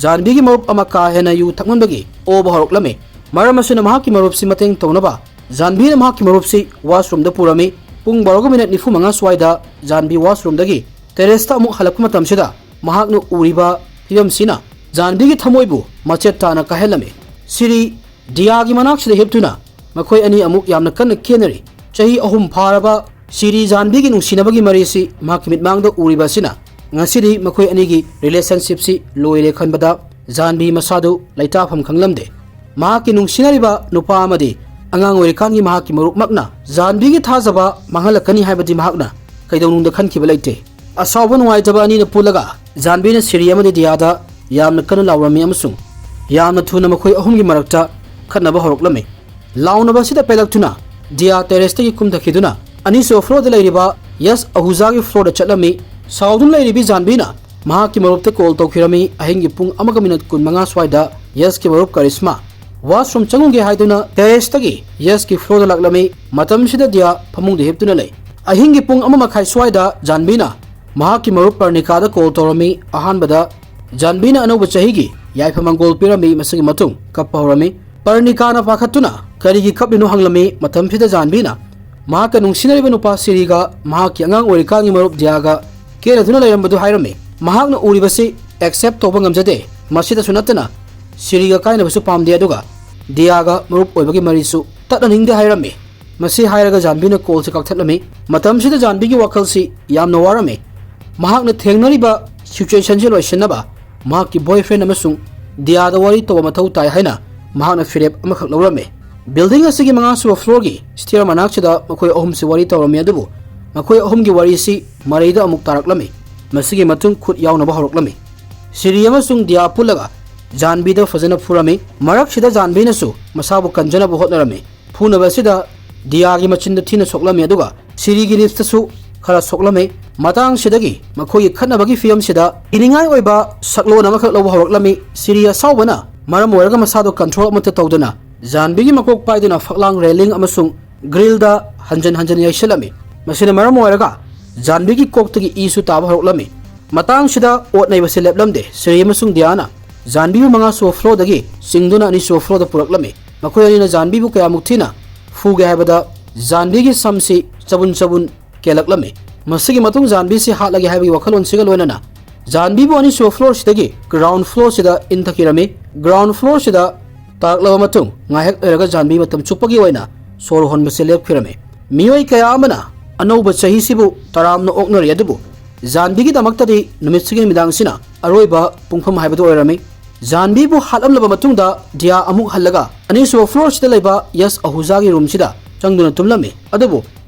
ꯖꯥꯟꯕꯤꯒꯤ ꯃꯔꯨꯞ ꯑꯃ ꯀꯥ ꯍꯦꯟꯅ ꯌꯨ ꯊꯛꯃꯟꯕꯒꯤ ꯑꯣꯕ ꯍꯧꯔꯛꯂꯝꯃꯤ꯫ ꯃꯔꯝ ꯑꯁꯤꯅ ꯃꯍꯥꯛꯀꯤ ꯃꯔꯨꯞꯁꯤ ꯃꯇꯦꯡ ꯇꯧꯅꯕ ꯖꯥꯟꯕꯤꯅ ꯃꯍꯥꯛꯀꯤ ꯃꯔꯨꯞꯁꯤ ꯋꯥꯁꯔꯨꯝꯗ ꯄꯨꯔꯝꯃꯤ꯫ ꯄꯨꯡ ꯕꯥꯔꯣꯒ ꯃꯤꯅꯠ ꯅꯤꯐꯨ ꯃꯉꯥ ꯁ꯭ꯋꯥꯏꯗ ꯖꯥꯟꯕꯤ ꯋꯥꯁꯔꯨꯝꯗꯒꯤ ꯇꯦꯔꯦꯁꯇ ꯑꯃꯨꯛ ꯍꯜꯂꯛꯄ ꯃꯇꯝꯁꯤꯗ ꯃꯍꯥꯛꯅ ꯎꯔꯤꯕ ꯐꯤꯕꯝꯁꯤꯅ ꯖꯥꯟꯕꯤꯒꯤ ꯊꯃꯣꯏꯕꯨ ꯃꯆꯦꯠ ꯇꯥꯅ ꯀꯥꯏꯍꯜꯂꯝꯃꯤ꯫ ꯁꯤꯔꯤ ꯗꯤꯌꯥꯒꯤ ꯃꯅꯥꯛꯁꯤꯗ ꯍꯤꯞꯇꯨꯅ ꯃꯈꯣꯏ ꯑꯅꯤ ꯑꯃꯨꯛ ꯌꯥꯝꯅ ꯀꯟꯅ ꯀꯦꯅꯔꯤ꯫ ꯆꯍꯤ ꯑꯍꯨꯝ ꯐꯥꯔꯕ ꯁꯤꯔꯤ ꯖꯥꯟꯕꯤꯒꯤ ꯅꯨꯡꯁꯤꯅꯕꯒꯤ ꯃꯔꯤꯁꯤ ꯃꯍꯥꯛꯀꯤ ꯃꯤꯠꯃꯥꯡꯗ ꯎꯔꯤꯕ ꯑꯁꯤꯅ ꯉꯁꯤꯗꯤ ꯃꯈꯣꯏ ꯑꯅꯤꯒꯤ ꯔꯤꯂꯦꯁꯟꯁꯤꯞꯁꯤ ꯂꯣꯏꯔꯦ ꯈꯟꯕꯗ ꯖꯥꯟꯕꯤ ꯃꯁꯥꯗꯨ ꯂꯩꯇꯥꯐꯝ ꯈꯪꯂꯝꯗꯦ꯫ ꯃꯍꯥꯛꯀꯤ ꯅꯨꯡꯁꯤꯅꯔꯤꯕ ꯅꯨꯄꯥ ꯑꯃꯗꯤ ꯑꯉꯥꯡ ꯑꯣꯏꯔꯤꯀꯥꯟꯒꯤ ꯃꯍꯥꯛꯀꯤ ꯃꯔꯨꯞꯃꯛꯅ ꯖꯥꯟꯕꯤꯒꯤ ꯊꯥꯖꯕ ꯃꯥꯡꯍꯜꯂꯛꯀꯅꯤ ꯍꯥꯏꯕꯗꯤ ꯃꯍꯥꯛꯅ ꯀꯩꯗꯧꯅꯨꯡꯗ ꯈꯟꯈꯤꯕ ꯂꯩꯇꯦ꯫ ꯑꯁꯥꯎꯕ ꯅꯨꯡꯉꯥꯏꯇꯕ ꯑꯅꯤꯅ ꯄꯨꯜꯂꯒ ꯖꯥꯟꯕꯤꯅ ꯁꯤꯔꯤ ꯑꯃꯗꯤ ꯗꯤꯌꯥꯗ ꯌꯥꯝꯅ ꯀꯟꯅ ꯂꯥꯎꯔꯝꯃꯤ ꯑꯃꯁꯨꯡ ꯌꯥꯝꯅ ꯊꯨꯅ ꯃꯈꯣꯏ ꯑꯍꯨꯝꯒꯤ ꯃꯔꯛꯇ ꯈꯠꯅꯕ ꯍꯧꯔꯛꯂꯝꯃꯤ꯫ ꯂꯥꯎꯅꯕ ꯑꯁꯤꯗ ꯄꯦꯜꯂꯛꯇꯨꯅ ꯗꯤꯌꯥ ꯇꯦꯔꯦꯁꯇꯒꯤ ꯀꯨꯝꯊꯈꯤꯗꯨꯅ ꯑꯅꯤꯁꯨꯕ ꯐ꯭ꯂꯣꯔꯗ ꯂꯩꯔꯤꯕ ꯌꯁ ꯑꯍꯨꯖꯥꯒꯤ ꯐ꯭ꯂꯣꯔꯗ ꯆꯠꯂꯝꯃꯤ꯫ ꯁꯥꯎꯗꯨꯅ ꯂꯩꯔꯤꯕꯤ ꯖꯥꯟꯕꯤꯅ ꯃꯍꯥꯛꯀꯤ ꯃꯔꯨꯞꯇ ꯀꯣꯜ ꯇꯧꯈꯤꯔꯝꯃꯤ꯫ ꯑꯍꯤꯡꯒꯤ ꯄꯨꯡ ꯑꯃꯒ ꯃꯤꯅꯠ ꯀꯨꯟꯃꯉꯥ ꯁ꯭ꯋꯥꯏꯗ ꯌꯁꯀꯤ ꯃꯔꯨꯞ ꯀꯔꯤꯁꯃꯥ ꯋꯥꯁꯔꯨꯝ ꯆꯪꯉꯨꯒꯦ ꯍꯥꯏꯗꯨꯅ ꯇꯦꯔꯦꯁꯇꯒꯤ ꯌꯁꯀꯤ ꯐ꯭ꯂꯣꯔꯗ ꯂꯥꯛꯂꯝꯃꯤ꯫ ꯃꯇꯝꯁꯤꯗ ꯗꯤꯌꯥ ꯐꯃꯨꯡꯗ ꯍꯤꯞꯇꯨꯅ ꯂꯩ꯫ ꯑꯍꯤꯡꯒꯤ ꯄꯨꯡ ꯑꯃ ꯃꯈꯥꯏ ꯁ꯭ꯋꯥꯏꯗ ꯖꯥꯟꯕꯤꯅ ꯃꯍꯥꯛꯀꯤ ꯃꯔꯨꯞ ꯄꯔꯅꯤꯀꯥꯗ ꯀꯣꯜ ꯇꯧꯔꯝꯃꯤ꯫ ꯑꯍꯥꯟꯕꯗ ꯖꯥꯟꯕꯤꯅ ꯑꯅꯧꯕ ꯆꯍꯤꯒꯤ ꯌꯥꯏꯐ ꯃꯪꯒꯣꯜ ꯄꯤꯔꯝꯃꯤ꯫ ꯃꯁꯤꯒꯤ ꯃꯇꯨꯡ ꯀꯞꯄ ꯍꯧꯔꯝꯃꯤ꯫ ꯄꯔꯅꯤꯀꯥꯅ ꯄꯥꯈꯠꯇꯨꯅ ꯀꯔꯤꯒꯤ ꯀꯞꯂꯤꯅꯣ ꯍꯪꯂꯝꯃꯤ꯫ ꯃꯇꯝꯁꯤꯗ ꯖꯥꯟꯕꯤꯅ ꯃꯍꯥꯛꯀ ꯅꯨꯡꯁꯤꯅꯔꯤꯕ ꯅꯨꯄꯥ ꯁꯤꯔꯤꯒ ꯃꯍꯥꯛꯀꯤ ꯑꯉꯥꯡ ꯑꯣꯏꯔꯤꯀꯥꯟꯒꯤ ꯃꯔꯨꯞ ꯗꯤꯌꯥꯒ ꯀꯦꯅꯗꯨꯅ ꯂꯩꯔꯝꯕꯗꯨ ꯍꯥꯏꯔꯝꯃꯤ꯫ ꯃꯍꯥꯛꯅ ꯎꯔꯤꯕꯁꯤ ꯑꯦꯛꯁꯦꯞ ꯇꯧꯕ ꯉꯝꯖꯗꯦ꯫ ꯃꯁꯤꯗꯁꯨ ꯅꯠꯇꯅ ꯁꯤꯔꯤꯒ ꯀꯥꯏꯅꯕꯁꯨ ꯄꯥꯝꯗꯦ, ꯑꯗꯨꯒ ꯗꯤꯌꯥꯒ ꯃꯔꯨꯞ ꯑꯣꯏꯕꯒꯤ ꯃꯔꯤꯁꯨ ꯇꯠꯅꯅꯤꯡꯗꯦ ꯍꯥꯏꯔꯝꯃꯤ꯫ ꯃꯁꯤ ꯍꯥꯏꯔꯒ ꯖꯥꯟꯕꯤꯅ ꯀꯣꯜꯁꯤ ꯀꯛꯊꯠꯂꯝꯃꯤ꯫ ꯃꯇꯝꯁꯤꯗ ꯖꯥꯟꯕꯤꯒꯤ ꯋꯥꯈꯜꯁꯤ ꯌꯥꯝꯅ ꯋꯥꯔꯝꯃꯤ꯫ ꯃꯍꯥꯛꯅ ꯊꯦꯡꯅꯔꯤꯕ ꯁꯤꯆꯨꯋꯦꯁꯟꯁꯤ ꯂꯣꯏꯁꯤꯟꯅꯕ ꯃꯍꯥꯛꯀꯤ ꯕꯣꯏꯐ꯭ꯔꯦꯟ ꯑꯃꯁꯨꯡ ꯗꯤꯌꯥꯗ ꯋꯥꯔꯤ ꯇꯧꯕ ꯃꯊꯧ ꯇꯥꯏ ꯍꯥꯏꯅ ꯃꯍꯥꯛꯅ ꯐꯤꯔꯦꯞ ꯑꯃꯈꯛ ꯂꯧꯔꯝꯃꯤ꯫ ꯕꯤꯜꯗꯤꯡ ꯑꯁꯤꯒꯤ ꯃꯉꯥꯁꯨꯕ ꯐ꯭ꯂꯣꯔꯒꯤ ꯁ꯭ꯇꯤꯌꯔ ꯃꯅꯥꯛꯁꯤꯗ ꯃꯈꯣꯏ ꯑꯍꯨꯝꯁꯤ ꯋꯥꯔꯤ ꯇꯧꯔꯝꯃꯤ, ꯑꯗꯨꯕꯨ ꯃꯈꯣꯏ ꯑꯍꯨꯝꯒꯤ ꯋꯥꯔꯤꯁꯤ ꯃꯔꯩꯗ ꯑꯃꯨꯛ ꯇꯥꯔꯛꯂꯝꯃꯤ꯫ ꯃꯁꯤꯒꯤ ꯃꯇꯨꯡ ꯈꯨꯠ ꯌꯥꯎꯅꯕ ꯍꯧꯔꯛꯂꯝꯃꯤ꯫ ꯁꯤꯔꯤ ꯑꯃꯁꯨꯡ ꯗꯤꯌꯥ ꯄꯨꯜꯂꯒ ꯖꯥꯟꯕꯤꯗ ꯐꯖꯅ ꯐꯨꯔꯝꯃꯤ꯫ ꯃꯔꯛꯁꯤꯗ ꯖꯥꯟꯕꯤꯅꯁꯨ ꯃꯁꯥꯕꯨ ꯀꯟꯖꯅꯕ ꯍꯣꯠꯅꯔꯝꯃꯤ꯫ ꯐꯨꯅꯕ ꯑꯁꯤꯗ ꯗꯤꯌꯥꯒꯤ ꯃꯆꯤꯟꯗ ꯊꯤꯅ ꯁꯣꯛꯂꯝꯃꯤ, ꯑꯗꯨꯒ ꯁꯤꯔꯤꯒꯤ ꯂꯤꯞꯁꯇꯁꯨ ꯈꯔ ꯁꯣꯛꯂꯝꯃꯤ꯫ ꯃꯇꯥꯡꯁꯤꯗꯒꯤ ꯃꯈꯣꯏꯒꯤ ꯈꯠꯅꯕꯒꯤ ꯐꯤꯕꯝꯁꯤꯗ ꯀꯤꯅꯤꯡꯉꯥꯏ ꯑꯣꯏꯕ ꯁꯛꯂꯣꯟ ꯑꯃꯈꯛ ꯂꯧꯕ ꯍꯧꯔꯛꯂꯝꯃꯤ꯫ ꯁꯤꯔꯤ ꯑꯁꯥꯎꯕꯅ ꯃꯔꯝ ꯑꯣꯏꯔꯒ ꯃꯁꯥꯗꯨ ꯀꯟꯇ꯭ꯔꯣꯜ ꯑꯃꯠꯇ ꯇꯧꯗꯅ ꯖꯥꯟꯕꯤꯒꯤ ꯃꯀꯣꯛ ꯄꯥꯏꯗꯨꯅ ꯐꯛꯂꯥꯡ, ꯔꯦꯂꯤꯡ ꯑꯃꯁꯨꯡ ꯒ꯭ꯔꯤꯜꯗ ꯍꯟꯖꯟ ꯍꯟꯖꯟ ꯌꯩꯁꯤꯜꯂꯝꯃꯤ꯫ ꯃꯁꯤꯅ ꯃꯔꯝ ꯑꯣꯏꯔꯒ ꯖꯥꯟꯕꯤꯒꯤ ꯀꯣꯛꯇꯒꯤ ꯏꯁꯨ ꯇꯥꯕ ꯍꯧꯔꯛꯂꯝꯃꯤ꯫ ꯃꯇꯥꯡꯁꯤꯗ ꯑꯣꯠ ꯅꯩꯕꯁꯤ ꯂꯦꯞꯂꯝꯗꯦ꯫ ꯁꯤꯔꯤ ꯑꯃꯁꯨꯡ ꯗꯤꯌꯥꯅ ꯖꯥꯟꯕꯤꯕꯨ ꯃꯉꯥꯁꯨꯕ ꯐ꯭ꯂꯣꯔꯗꯒꯤ ꯆꯤꯡꯗꯨꯅ ꯑꯅꯤꯁꯨꯕ ꯐ꯭ꯂꯣꯔꯗ ꯄꯨꯔꯛꯂꯝꯃꯤ꯫ ꯃꯈꯣꯏ ꯑꯅꯤꯅ ꯖꯥꯟꯕꯤꯕꯨ ꯀꯌꯥꯃꯨꯛ ꯊꯤꯅ ꯐꯨꯒꯦ ꯍꯥꯏꯕꯗ ꯖꯥꯟꯕꯤꯒꯤ ꯁꯝꯁꯤ ꯆꯕꯨꯟ ꯆꯕꯨꯟ ꯀꯦꯜꯂꯛꯂꯝꯃꯤ꯫ ꯃꯁꯤꯒꯤ ꯃꯇꯨꯡ ꯖꯥꯟꯕꯤꯁꯤ ꯍꯥꯠꯂꯒꯦ ꯍꯥꯏꯕꯒꯤ ꯋꯥꯈꯜꯂꯣꯟꯁꯤꯒ ꯂꯣꯏꯅꯅ ꯖꯥꯟꯕꯤꯕꯨ ꯑꯅꯤꯁꯨꯕ ꯐ꯭ꯂꯣꯔꯁꯤꯗꯒꯤ ꯒ꯭ꯔꯥꯎꯟ ꯐ꯭ꯂꯣꯔꯁꯤꯗ ꯏꯟꯊꯈꯤꯔꯝꯃꯤ꯫ ꯒ꯭ꯔꯥꯎꯟ ꯐ꯭ꯂꯣꯔꯁꯤꯗ ꯇꯥꯔꯛꯂꯕ ꯃꯇꯨꯡ ꯉꯥꯏꯍꯥꯛ ꯂꯩꯔꯒ ꯖꯥꯟꯕꯤ ꯃꯇꯝ ꯆꯨꯞꯄꯒꯤ ꯑꯣꯏꯅ ꯁꯣꯔ ꯍꯣꯟꯕꯁꯤ ꯂꯦꯞꯈꯤꯔꯝꯃꯤ꯫ ꯃꯤꯑꯣꯏ ꯀꯌꯥ ꯑꯃꯅ ꯑꯅꯧꯕ ꯆꯍꯤꯁꯤꯕꯨ ꯇꯔꯥꯝꯅ ꯑꯣꯛꯅꯔꯤ, ꯑꯗꯨꯕꯨ ꯖꯥꯟꯕꯤꯒꯤꯗꯃꯛꯇꯗꯤ ꯅꯨꯃꯤꯠꯁꯤꯒꯤ ꯅꯨꯃꯤꯗꯥꯡꯁꯤꯅ ꯑꯔꯣꯏꯕ ꯄꯨꯡꯐꯝ ꯍꯥꯏꯕꯗꯨ ꯑꯣꯏꯔꯝꯃꯤ꯫ ꯖꯥꯟꯕꯤꯕꯨ ꯍꯥꯠꯂꯝꯂꯕ ꯃꯇꯨꯡꯗ ꯗꯤꯌꯥ ꯑꯃꯨꯛ ꯍꯜꯂꯒ ꯑꯅꯤꯁꯨꯕ floorꯁꯤꯗ ꯂꯩꯕ ꯌꯁ ꯑꯍꯨꯖꯥꯒꯤ roomꯁꯤꯗ ꯆꯪꯗꯨꯅ ꯇꯨꯝꯂꯝꯃꯤ꯫ ꯑꯗꯨꯕꯨ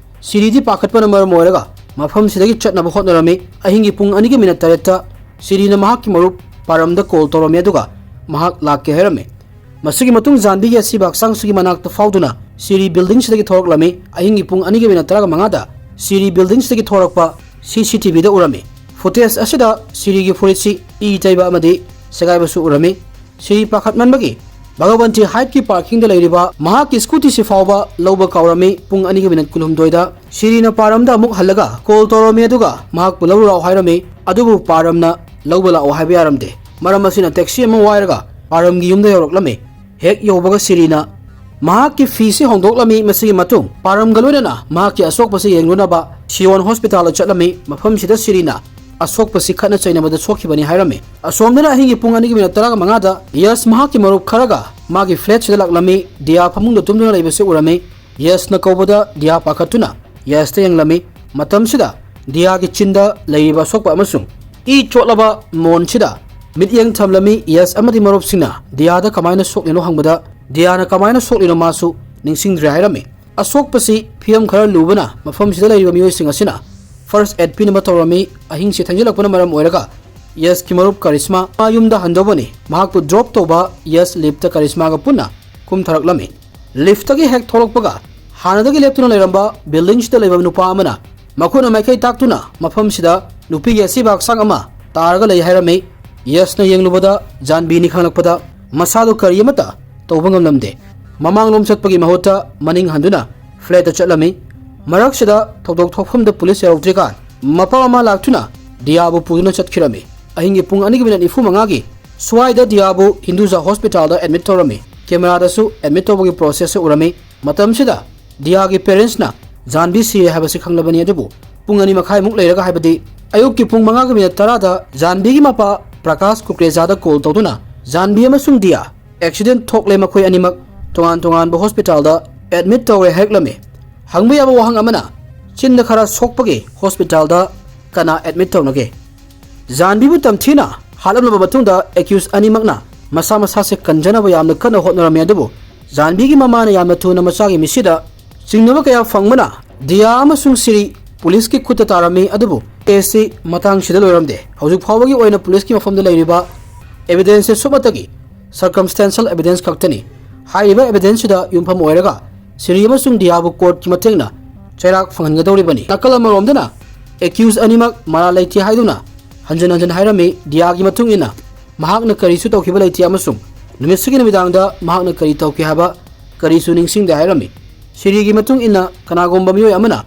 ꯁꯤꯔꯤꯗꯤ ꯄꯥꯈꯠꯄꯅ ꯃꯔꯝ ꯑꯣꯏꯔꯒ ꯃꯐꯝꯁꯤꯗꯒꯤ ꯆꯠꯅꯕ ꯍꯣꯠꯅꯔꯝꯃꯤ꯫ ꯑꯍꯤꯡꯒꯤ ꯄꯨꯡ ꯑꯅꯤꯒꯤ minute ꯇꯔꯦꯠꯇ ꯁꯤꯔꯤꯅ ꯃꯍꯥꯛꯀꯤ ꯃꯔꯨꯞ ꯄꯥꯔꯝꯗ call ꯇꯧꯔꯝꯃꯤ, ꯑꯗꯨꯒ ꯃꯍꯥꯛ ꯂꯥꯛꯀꯦ ꯍꯥꯏꯔꯝꯃꯤ꯫ ꯃꯁꯤꯒꯤ ꯃꯇꯨꯡ ꯖꯥꯟꯕꯤꯒꯤ ꯑꯁꯤꯕ ꯍꯛꯆꯥꯡꯁꯤꯒꯤ ꯃꯅꯥꯛꯇ ꯐꯥꯎꯗꯨꯅ ꯁꯤꯔꯤ buildingꯁꯤꯗꯒꯤ ꯊꯣꯔꯛꯂꯝꯃꯤ꯫ ꯑꯍꯤꯡꯒꯤ ꯄꯨꯡ ꯑꯅꯤꯒꯤ minute ꯇꯔꯥꯃꯉꯥꯗ ꯁꯤꯔꯤ buildingꯁꯤꯗꯒꯤ ꯊꯣꯔꯛꯄ CCTVꯗ ꯎꯔꯝꯃꯤ꯫ Footage ꯑꯁꯤꯗ ꯁꯤꯔꯤꯒꯤ ꯐꯨꯔꯤꯠꯁꯤ ꯏ ꯇꯩꯕ ꯑꯃꯗꯤ ꯁꯦꯒꯥꯏꯕꯁꯨ ꯎꯔꯝꯃꯤ꯫ ꯁꯤꯔꯤ ꯄꯥꯈꯠꯃꯟꯕꯒꯤ ꯚꯒꯋꯟꯇꯤ ꯍꯥꯏꯠꯀꯤ parkingꯗ ꯂꯩꯔꯤꯕ ꯃꯍꯥꯛꯀꯤ scootyꯁꯤ ꯐꯥꯎꯕ ꯂꯧꯕ ꯀꯥꯎꯔꯝꯃꯤ꯫ ꯄꯨꯡ ꯑꯅꯤꯒꯤ minute ꯀꯨꯟꯍꯨꯝꯗꯣꯏꯗ ꯁꯤꯔꯤꯅ ꯄꯥꯔꯝꯗ ꯑꯃꯨꯛ ꯍꯜꯂꯒ call ꯇꯧꯔꯝꯃꯤ, ꯑꯗꯨꯒ ꯃꯍꯥꯛꯄꯨ ꯂꯧꯔꯨ ꯂꯥꯛꯑꯣ ꯍꯥꯏꯔꯝꯃꯤ꯫ ꯑꯗꯨꯕꯨ ꯄꯥꯔꯝꯅ ꯂꯧꯕ ꯂꯥꯛꯑꯣ ꯍꯥꯏꯕ ꯌꯥꯔꯝꯗꯦ꯫ ꯃꯔꯝ ꯑꯁꯤꯅ taxi ꯑꯃ ꯋꯥꯏꯔꯒ ꯄꯥꯔꯝꯒꯤ ꯌꯨꯝꯗ ꯌꯧꯔꯛꯂꯝꯃꯤ꯫ ꯍꯦꯛ ꯌꯧꯕꯒ ꯁꯤꯔꯤꯅ ꯃꯍꯥꯛꯀꯤ ꯐꯤꯁꯤ ꯍꯣꯡꯗꯣꯛꯂꯝꯃꯤ꯫ ꯃꯁꯤꯒꯤ ꯃꯇꯨꯡ ꯄꯥꯔꯝꯒ ꯂꯣꯏꯅꯅ ꯃꯍꯥꯛꯀꯤ ꯑꯁꯣꯛꯄꯁꯤ ꯌꯦꯡꯂꯨꯅꯕ ꯁꯤꯌꯣꯟ hospitalꯗ ꯆꯠꯂꯝꯃꯤ꯫ ꯃꯐꯝꯁꯤꯗ ꯁꯤꯔꯤꯅ ꯑꯁꯣꯛꯄꯁꯤ ꯈꯠꯅ ꯆꯩꯅꯕꯗ ꯁꯣꯛꯈꯤꯕꯅꯤ ꯍꯥꯏꯔꯝꯃꯤ꯫ ꯑꯁꯣꯝꯗꯅ ꯑꯍꯤꯡꯒꯤ ꯄꯨꯡ ꯑꯅꯤꯒꯤ minute ꯇꯔꯥꯃꯉꯥꯗ ꯌꯁ ꯃꯍꯥꯛꯀꯤ ꯃꯔꯨꯞ ꯈꯔꯒ ꯃꯥꯒꯤ flatꯁꯤꯗ ꯂꯥꯛꯂꯝꯃꯤ꯫ ꯗꯤꯌꯥ ꯐꯃꯨꯡꯗ ꯇꯨꯝꯗꯨꯅ ꯂꯩꯕꯁꯤ ꯎꯔꯝꯃꯤ꯫ ꯌꯁꯅ ꯀꯧꯕꯗ ꯗꯤꯌꯥ ꯄꯥꯈꯠꯇꯨꯅ ꯌꯁꯇ ꯌꯦꯡꯂꯝꯃꯤ꯫ ꯃꯇꯝꯁꯤꯗ ꯗꯤꯌꯥꯒꯤ ꯆꯤꯟꯗ ꯂꯩꯔꯤꯕ ꯑꯁꯣꯛꯄ ꯑꯃꯁꯨꯡ ꯏ ꯆꯣꯠꯂꯕ ꯃꯣꯟꯁꯤꯗ ꯃꯤꯠꯌꯦꯡ ꯊꯝꯂꯝꯃꯤ꯫ ꯌꯁ ꯑꯃꯗꯤ ꯃꯔꯨꯞꯁꯤꯡꯅ ꯗꯤꯌꯥꯗ ꯀꯃꯥꯏꯅ ꯁꯣꯛꯂꯤꯅꯣ ꯍꯪꯕꯗ ꯗꯤꯌꯥꯅ ꯀꯃꯥꯏꯅ ꯁꯣꯛꯂꯤꯅꯣ ꯃꯥꯁꯨ ꯅꯤꯡꯁꯤꯡꯗ꯭ꯔꯦ ꯍꯥꯏꯔꯝꯃꯤ꯫ ꯑꯁꯣꯛꯄꯁꯤ ꯐꯤꯕꯝ ꯈꯔ ꯂꯨꯕꯅ ꯃꯐꯝꯁꯤꯗ ꯂꯩꯔꯤꯕ ꯃꯤꯑꯣꯏꯁꯤꯡ ꯑꯁꯤꯅ first aid ꯄꯤꯅꯕ ꯇꯧꯔꯝꯃꯤ꯫ ꯑꯍꯤꯡꯁꯤ ꯊꯦꯡꯖꯤꯜꯂꯛꯄꯅ ꯃꯔꯝ ꯑꯣꯏꯔꯒ ꯌꯁꯀꯤ ꯃꯔꯨꯞ ꯀꯔꯤꯁꯃꯥ ꯃꯥ ꯌꯨꯝꯗ ꯍꯟꯗꯧꯕꯅꯤ꯫ ꯃꯍꯥꯛꯄꯨ drop ꯇꯧꯕ ꯌꯁ liftꯇ ꯀꯔꯤꯁꯃꯥꯒ ꯄꯨꯟꯅ ꯀꯨꯝꯊꯔꯛꯂꯝꯃꯤ꯫ Liftꯇꯒꯤ ꯍꯦꯛ ꯊꯣꯛꯂꯛꯄꯒ ꯍꯥꯟꯅꯗꯒꯤ ꯂꯦꯞꯇꯨꯅ ꯂꯩꯔꯝꯕ buildingꯁꯤꯗ ꯂꯩꯕ ꯅꯨꯄꯥ ꯑꯃꯅ ꯃꯈꯣꯏꯅ ꯃꯥꯏꯀꯩ ꯇꯥꯛꯇꯨꯅ ꯃꯐꯝꯁꯤꯗ ꯅꯨꯄꯤꯒꯤ ꯑꯁꯤꯕ ꯍꯛꯆꯥꯡ ꯑꯃ ꯇꯥꯔꯒ ꯂꯩ ꯍꯥꯏꯔꯝꯃꯤ꯫ ꯌꯁꯅ ꯌꯦꯡꯂꯨꯕꯗ ꯖꯥꯟꯕꯤꯅꯤ ꯈꯪꯂꯛꯄꯗ ꯃꯁꯥꯗꯨ ꯀꯔꯤ ꯑꯃꯠꯇ ꯇꯧꯕ ꯉꯝꯂꯝꯗꯦ꯫ ꯃꯃꯥꯡꯂꯣꯝ ꯆꯠꯄꯒꯤ ꯃꯍꯨꯠꯇ ꯃꯅꯤꯡ ꯍꯟꯗꯨꯅ flatꯇ ꯆꯠꯂꯝꯃꯤ꯫ ꯃꯔꯛꯁꯤꯗ ꯊꯧꯗꯣꯛ ꯊꯣꯛꯐꯝꯗ ꯄꯨꯂꯤꯁ ꯌꯧꯔꯛꯇ꯭ꯔꯤꯀꯥꯟ ꯃꯄꯥ ꯃꯃꯥ ꯂꯥꯛꯇꯨꯅ ꯗꯤꯌꯥꯕꯨ ꯄꯨꯗꯨꯅ ꯆꯠꯈꯤꯔꯝꯃꯤ꯫ ꯑꯍꯤꯡꯒꯤ ꯄꯨꯡ ꯑꯅꯤꯒꯤ minute ꯅꯤꯐꯨ ꯃꯉꯥꯒꯤ ꯁ꯭ꯋꯥꯏꯗ ꯗꯤꯌꯥꯕꯨ ꯍꯤꯟꯗꯨꯖꯥ hospitalꯗ admit ꯇꯧꯔꯝꯃꯤ꯫ Cameraꯗꯁꯨ admit ꯇꯧꯕꯒꯤ processꯁꯨ ꯎꯔꯝꯃꯤ꯫ ꯃꯇꯝꯁꯤꯗ ꯗꯤꯌꯥꯒꯤ parentsꯅ ꯖꯥꯟꯕꯤ ꯁꯤꯔꯦ ꯍꯥꯏꯕꯁꯤ ꯈꯪꯂꯕꯅꯤ, ꯑꯗꯨꯕꯨ ꯄꯨꯡ ꯑꯅꯤ ꯃꯈꯥꯏꯃꯨꯛ ꯂꯩꯔꯒ, ꯍꯥꯏꯕꯗꯤ ꯑꯌꯨꯛꯀꯤ ꯄꯨꯡ ꯃꯉꯥꯒꯤ minute ꯇꯔꯥꯗ ꯖꯥꯟꯕꯤꯒꯤ ꯃꯄꯥ ꯄ꯭ꯔꯀꯥꯁ ꯀꯨꯀ꯭ꯔꯦꯖꯥꯗ call ꯇꯧꯗꯨꯅ ꯖꯥꯟꯕꯤ ꯑꯃꯁꯨꯡ ꯗꯤꯌꯥ accident ꯊꯣꯛꯂꯦ, ꯃꯈꯣꯏ ꯑꯅꯤꯃꯛ ꯇꯣꯉꯥꯟ ꯇꯣꯉꯥꯟꯕ hospitalꯗ admit ꯇꯧꯔꯦ ꯍꯥꯏꯔꯛꯂꯝꯃꯤ꯫ ꯍꯪꯕ ꯌꯥꯕ ꯋꯥꯍꯪ ꯑꯃꯅ, ꯆꯤꯟꯗ ꯈꯔ ꯁꯣꯛꯄꯒꯤ hospitalꯗ ꯀꯅꯥ admit ꯇꯧꯅꯒꯦ? ꯖꯥꯟꯕꯤꯕꯨ ꯇꯝꯊꯤꯅ ꯍꯥꯠꯂꯝꯂꯕ ꯃꯇꯨꯡꯗ accused ꯑꯅꯤꯃꯛꯅ ꯃꯁꯥ ꯃꯁꯥꯁꯦ ꯀꯟꯖꯅꯕ ꯌꯥꯝꯅ ꯀꯟꯅ ꯍꯣꯠꯅꯔꯝꯃꯤ, ꯑꯗꯨꯕꯨ ꯖꯥꯟꯕꯤꯒꯤ ꯃꯃꯥꯅ ꯌꯥꯝꯅ ꯊꯨꯅ ꯃꯆꯥꯒꯤ ꯃꯤꯠꯁꯤꯗ ꯆꯤꯡꯅꯕ ꯀꯌꯥ ꯐꯪꯕꯅ ꯗꯤꯌꯥ ꯑꯃꯁꯨꯡ ꯁꯤꯔꯤ ꯄꯨꯂꯤꯁꯀꯤ ꯈꯨꯠꯇ ꯇꯥꯔꯝꯃꯤ꯫ ꯑꯗꯨꯕꯨ ꯀꯦꯁꯁꯤ ꯃꯇꯥꯡꯁꯤꯗ ꯂꯣꯏꯔꯝꯗꯦ꯫ ꯍꯧꯖꯤꯛ ꯐꯥꯎꯕꯒꯤ ꯑꯣꯏꯅ ꯄꯨꯂꯤꯁꯀꯤ ꯃꯐꯝꯗ ꯂꯩꯔꯤꯕ ꯑꯦꯚꯤꯗꯦꯟꯁꯁꯦ ꯁꯨꯞꯅꯇꯒꯤ circumstantial evidence ꯈꯛꯇꯅꯤ꯫ ꯍꯥꯏꯔꯤꯕ ꯑꯦꯚꯤꯗꯦꯟꯁꯁꯤꯗ ꯌꯨꯝꯐꯝ ꯑꯣꯏꯔꯒ ꯁꯤꯔꯤ ꯑꯃꯁꯨꯡ ꯗꯤꯌꯥꯕꯨ ꯀꯣꯔꯠꯀꯤ ꯃꯇꯦꯡꯅ ꯆꯩꯔꯥꯛ ꯐꯪꯍꯟꯒꯗꯧꯔꯤꯕꯅꯤ꯫ ꯅꯥꯀꯜ ꯑꯃꯔꯣꯝꯗꯅ ꯑꯦꯀ꯭ꯌꯨꯖ ꯑꯅꯤꯃꯛ ꯃꯔꯥꯜ ꯂꯩꯇꯦ ꯍꯥꯏꯗꯨꯅ ꯍꯟꯖꯤꯟ ꯍꯟꯖꯤꯟ ꯍꯥꯏꯔꯝꯃꯤ꯫ ꯗꯤꯌꯥꯒꯤ ꯃꯇꯨꯡ ꯏꯟꯅ ꯃꯍꯥꯛꯅ ꯀꯔꯤꯁꯨ ꯇꯧꯈꯤꯕ ꯂꯩꯇꯦ ꯑꯃꯁꯨꯡ ꯅꯨꯃꯤꯠꯁꯤꯒꯤ ꯅꯨꯃꯤꯗꯥꯡꯗ ꯃꯍꯥꯛꯅ ꯀꯔꯤ ꯇꯧꯈꯤ ꯍꯥꯏꯕ ꯀꯔꯤꯁꯨ ꯅꯤꯡꯁꯤꯡꯗꯦ ꯍꯥꯏꯔꯝꯃꯤ꯫ ꯁꯤꯔꯤꯒꯤ ꯃꯇꯨꯡ ꯏꯟꯅ ꯀꯅꯥꯒꯨꯝꯕ ꯃꯤꯑꯣꯏ ꯑꯃꯅ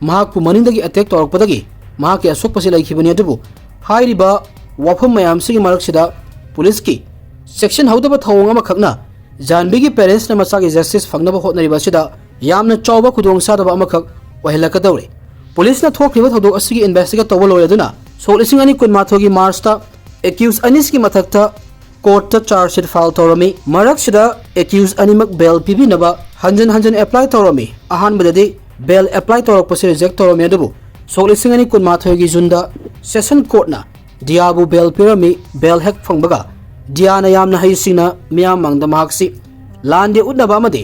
ꯃꯍꯥꯛꯄꯨ ꯃꯅꯤꯡꯗꯒꯤ ꯑꯦꯇꯦꯛ ꯇꯧꯔꯛꯄꯗꯒꯤ ꯃꯍꯥꯛꯀꯤ ꯑꯁꯣꯛꯄꯁꯤ ꯂꯩꯈꯤꯕꯅꯤ꯫ ꯑꯗꯨꯕꯨ ꯍꯥꯏꯔꯤꯕ ꯋꯥꯐꯝ ꯃꯌꯥꯝꯁꯤꯒꯤ ꯃꯔꯛꯁꯤꯗ ꯄꯨꯂꯤꯁꯀꯤ ꯆꯦꯛꯁꯤꯟꯍꯧꯗꯕ ꯊꯧꯑꯣꯡ ꯑꯃꯈꯛꯅ ꯖꯥꯟꯕꯤꯒꯤ ꯄꯦꯔꯦꯟꯁꯅ ꯃꯆꯥꯒꯤ ꯖꯁꯇꯤꯁ ꯐꯪꯅꯕ ꯍꯣꯠꯅꯔꯤꯕ ꯑꯁꯤꯗ ꯌꯥꯝꯅ ꯆꯥꯎꯕ ꯈꯨꯗꯣꯡꯆꯥꯗꯕ ꯑꯃꯈꯛ ꯑꯣꯏꯍꯜꯂꯛꯀꯗꯧꯔꯤ꯫ ꯄꯨꯂꯤꯁꯅ ꯊꯣꯛꯈ꯭ꯔꯤꯕ ꯊꯧꯗꯣꯛ ꯑꯁꯤꯒꯤ ꯏꯟꯚꯦꯁꯇꯤꯒꯦꯠ ꯇꯧꯕ ꯂꯣꯏꯔꯗꯨꯅ ꯁꯣꯛ ꯂꯤꯁꯤꯡ ꯑꯅꯤ ꯀꯨꯟꯃꯥꯊꯣꯏꯒꯤ ꯃꯥꯔꯆꯇ ꯑꯦꯀ꯭ꯌꯨꯖ ꯑꯅꯤꯁꯤꯒꯤ ꯃꯊꯛꯇ ꯀꯣꯔꯠꯇ ꯆꯥꯔꯖ ꯁꯤꯠ ꯐꯥꯏꯜ ꯇꯧꯔꯝꯃꯤ꯫ ꯃꯔꯛꯁꯤꯗ ꯑꯦꯀ꯭ꯌꯨꯖ ꯑꯅꯤꯃꯛ ꯕꯦꯜ ꯄꯤꯕꯤꯅꯕ ꯍꯟꯖꯤꯟ ꯍꯟꯖꯤꯟ ꯑꯦꯄ꯭ꯂꯥꯏ ꯇꯧꯔꯝꯃꯤ꯫ ꯑꯍꯥꯟꯕꯗꯗꯤ ꯕꯦꯜ ꯑꯦꯄ꯭ꯂꯥꯏ ꯇꯧꯔꯛꯄꯁꯤ ꯔꯤꯖꯦꯛ ꯇꯧꯔꯝꯃꯤ꯫ ꯑꯗꯨꯕꯨ ꯁꯣꯛ ꯂꯤꯁꯤꯡ ꯑꯅꯤ ꯀꯨꯟꯃꯥꯊꯣꯏꯒꯤ ꯖꯨꯟꯗ ꯁꯦꯁꯟ ꯀꯣꯔꯠꯅ ꯗꯤꯌꯥꯕꯨ ꯕꯦꯜ ꯄꯤꯔꯝꯃꯤ꯫ ꯕꯦꯜ ꯍꯦꯛ ꯐꯪꯕꯒ ꯗꯤꯌꯥꯅ ꯌꯥꯝꯅ ꯍꯩꯁꯤꯡꯅ ꯃꯤꯌꯥꯝ ꯃꯥꯡꯗ ꯃꯍꯥꯛꯁꯤ ꯂꯥꯟꯗꯦ ꯎꯠꯅꯕ ꯑꯃꯗꯤ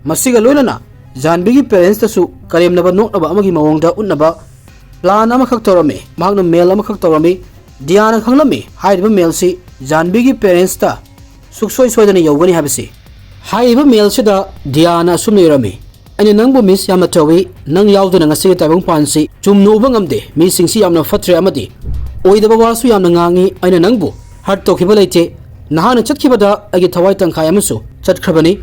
ꯃꯁꯤꯒ ꯂꯣꯏꯅꯅ ꯖꯥꯟꯕꯤꯒꯤ ꯄꯦꯔꯦꯟꯁꯇꯁꯨ ꯀꯔꯦꯝꯅꯕ ꯅꯣꯛꯅꯕ ꯑꯃꯒꯤ ꯃꯑꯣꯡꯗ ꯎꯠꯅꯕ ꯄ꯭ꯂꯥꯟ ꯑꯃꯈꯛ ꯇꯧꯔꯝꯃꯤ꯫ ꯃꯍꯥꯛꯅ ꯃꯦꯜ ꯑꯃꯈꯛ ꯇꯧꯔꯝꯃꯤ꯫ ꯗꯤꯌꯥꯅ ꯈꯪꯂꯝꯃꯤ ꯍꯥꯏꯔꯤꯕ ꯃꯦꯜꯁꯤ ꯖꯥꯟꯕꯤꯒꯤ ꯄꯦꯔꯦꯟꯁꯇ ꯁꯨꯛꯁꯣꯏ ꯁꯣꯏꯗꯅ ꯌꯧꯒꯅꯤ ꯍꯥꯏꯕꯁꯤ꯫ ꯍꯥꯏꯔꯤꯕ ꯃꯦꯜꯁꯤꯗ ꯗꯤꯌꯥꯅ ꯑꯁꯨꯝꯅ ꯏꯔꯝꯃꯤ: "ꯑꯩꯅ ꯅꯪꯕꯨ ꯃꯤꯁ ꯌꯥꯝꯅ ꯇꯧꯏ꯫ ꯅꯪ ꯌꯥꯎꯗꯅ ꯉꯁꯤꯒꯤ ꯇꯥꯏꯕꯪꯄꯥꯟꯁꯤ ꯆꯨꯝꯅ ꯎꯕ ꯉꯝꯗꯦ꯫ ꯃꯤꯁꯤꯡꯁꯤ ꯌꯥꯝꯅ ꯐꯠꯇ꯭ꯔꯦ ꯑꯃꯗꯤ ꯑꯣꯏꯗꯕ ꯋꯥꯁꯨ ꯌꯥꯝꯅ ꯉꯥꯡꯉꯤ꯫ ꯑꯩꯅ ꯅꯪꯕꯨ ꯍꯔꯠ ꯇꯧꯈꯤꯕ ꯂꯩꯇꯦ꯫ ꯅꯍꯥꯛꯅ ꯆꯠꯈꯤꯕꯗ ꯑꯩꯒꯤ ꯊꯋꯥꯏ ꯇꯪꯈꯥꯏ ꯑꯃꯁꯨ ꯆꯠꯈ꯭ꯔꯕꯅꯤ꯫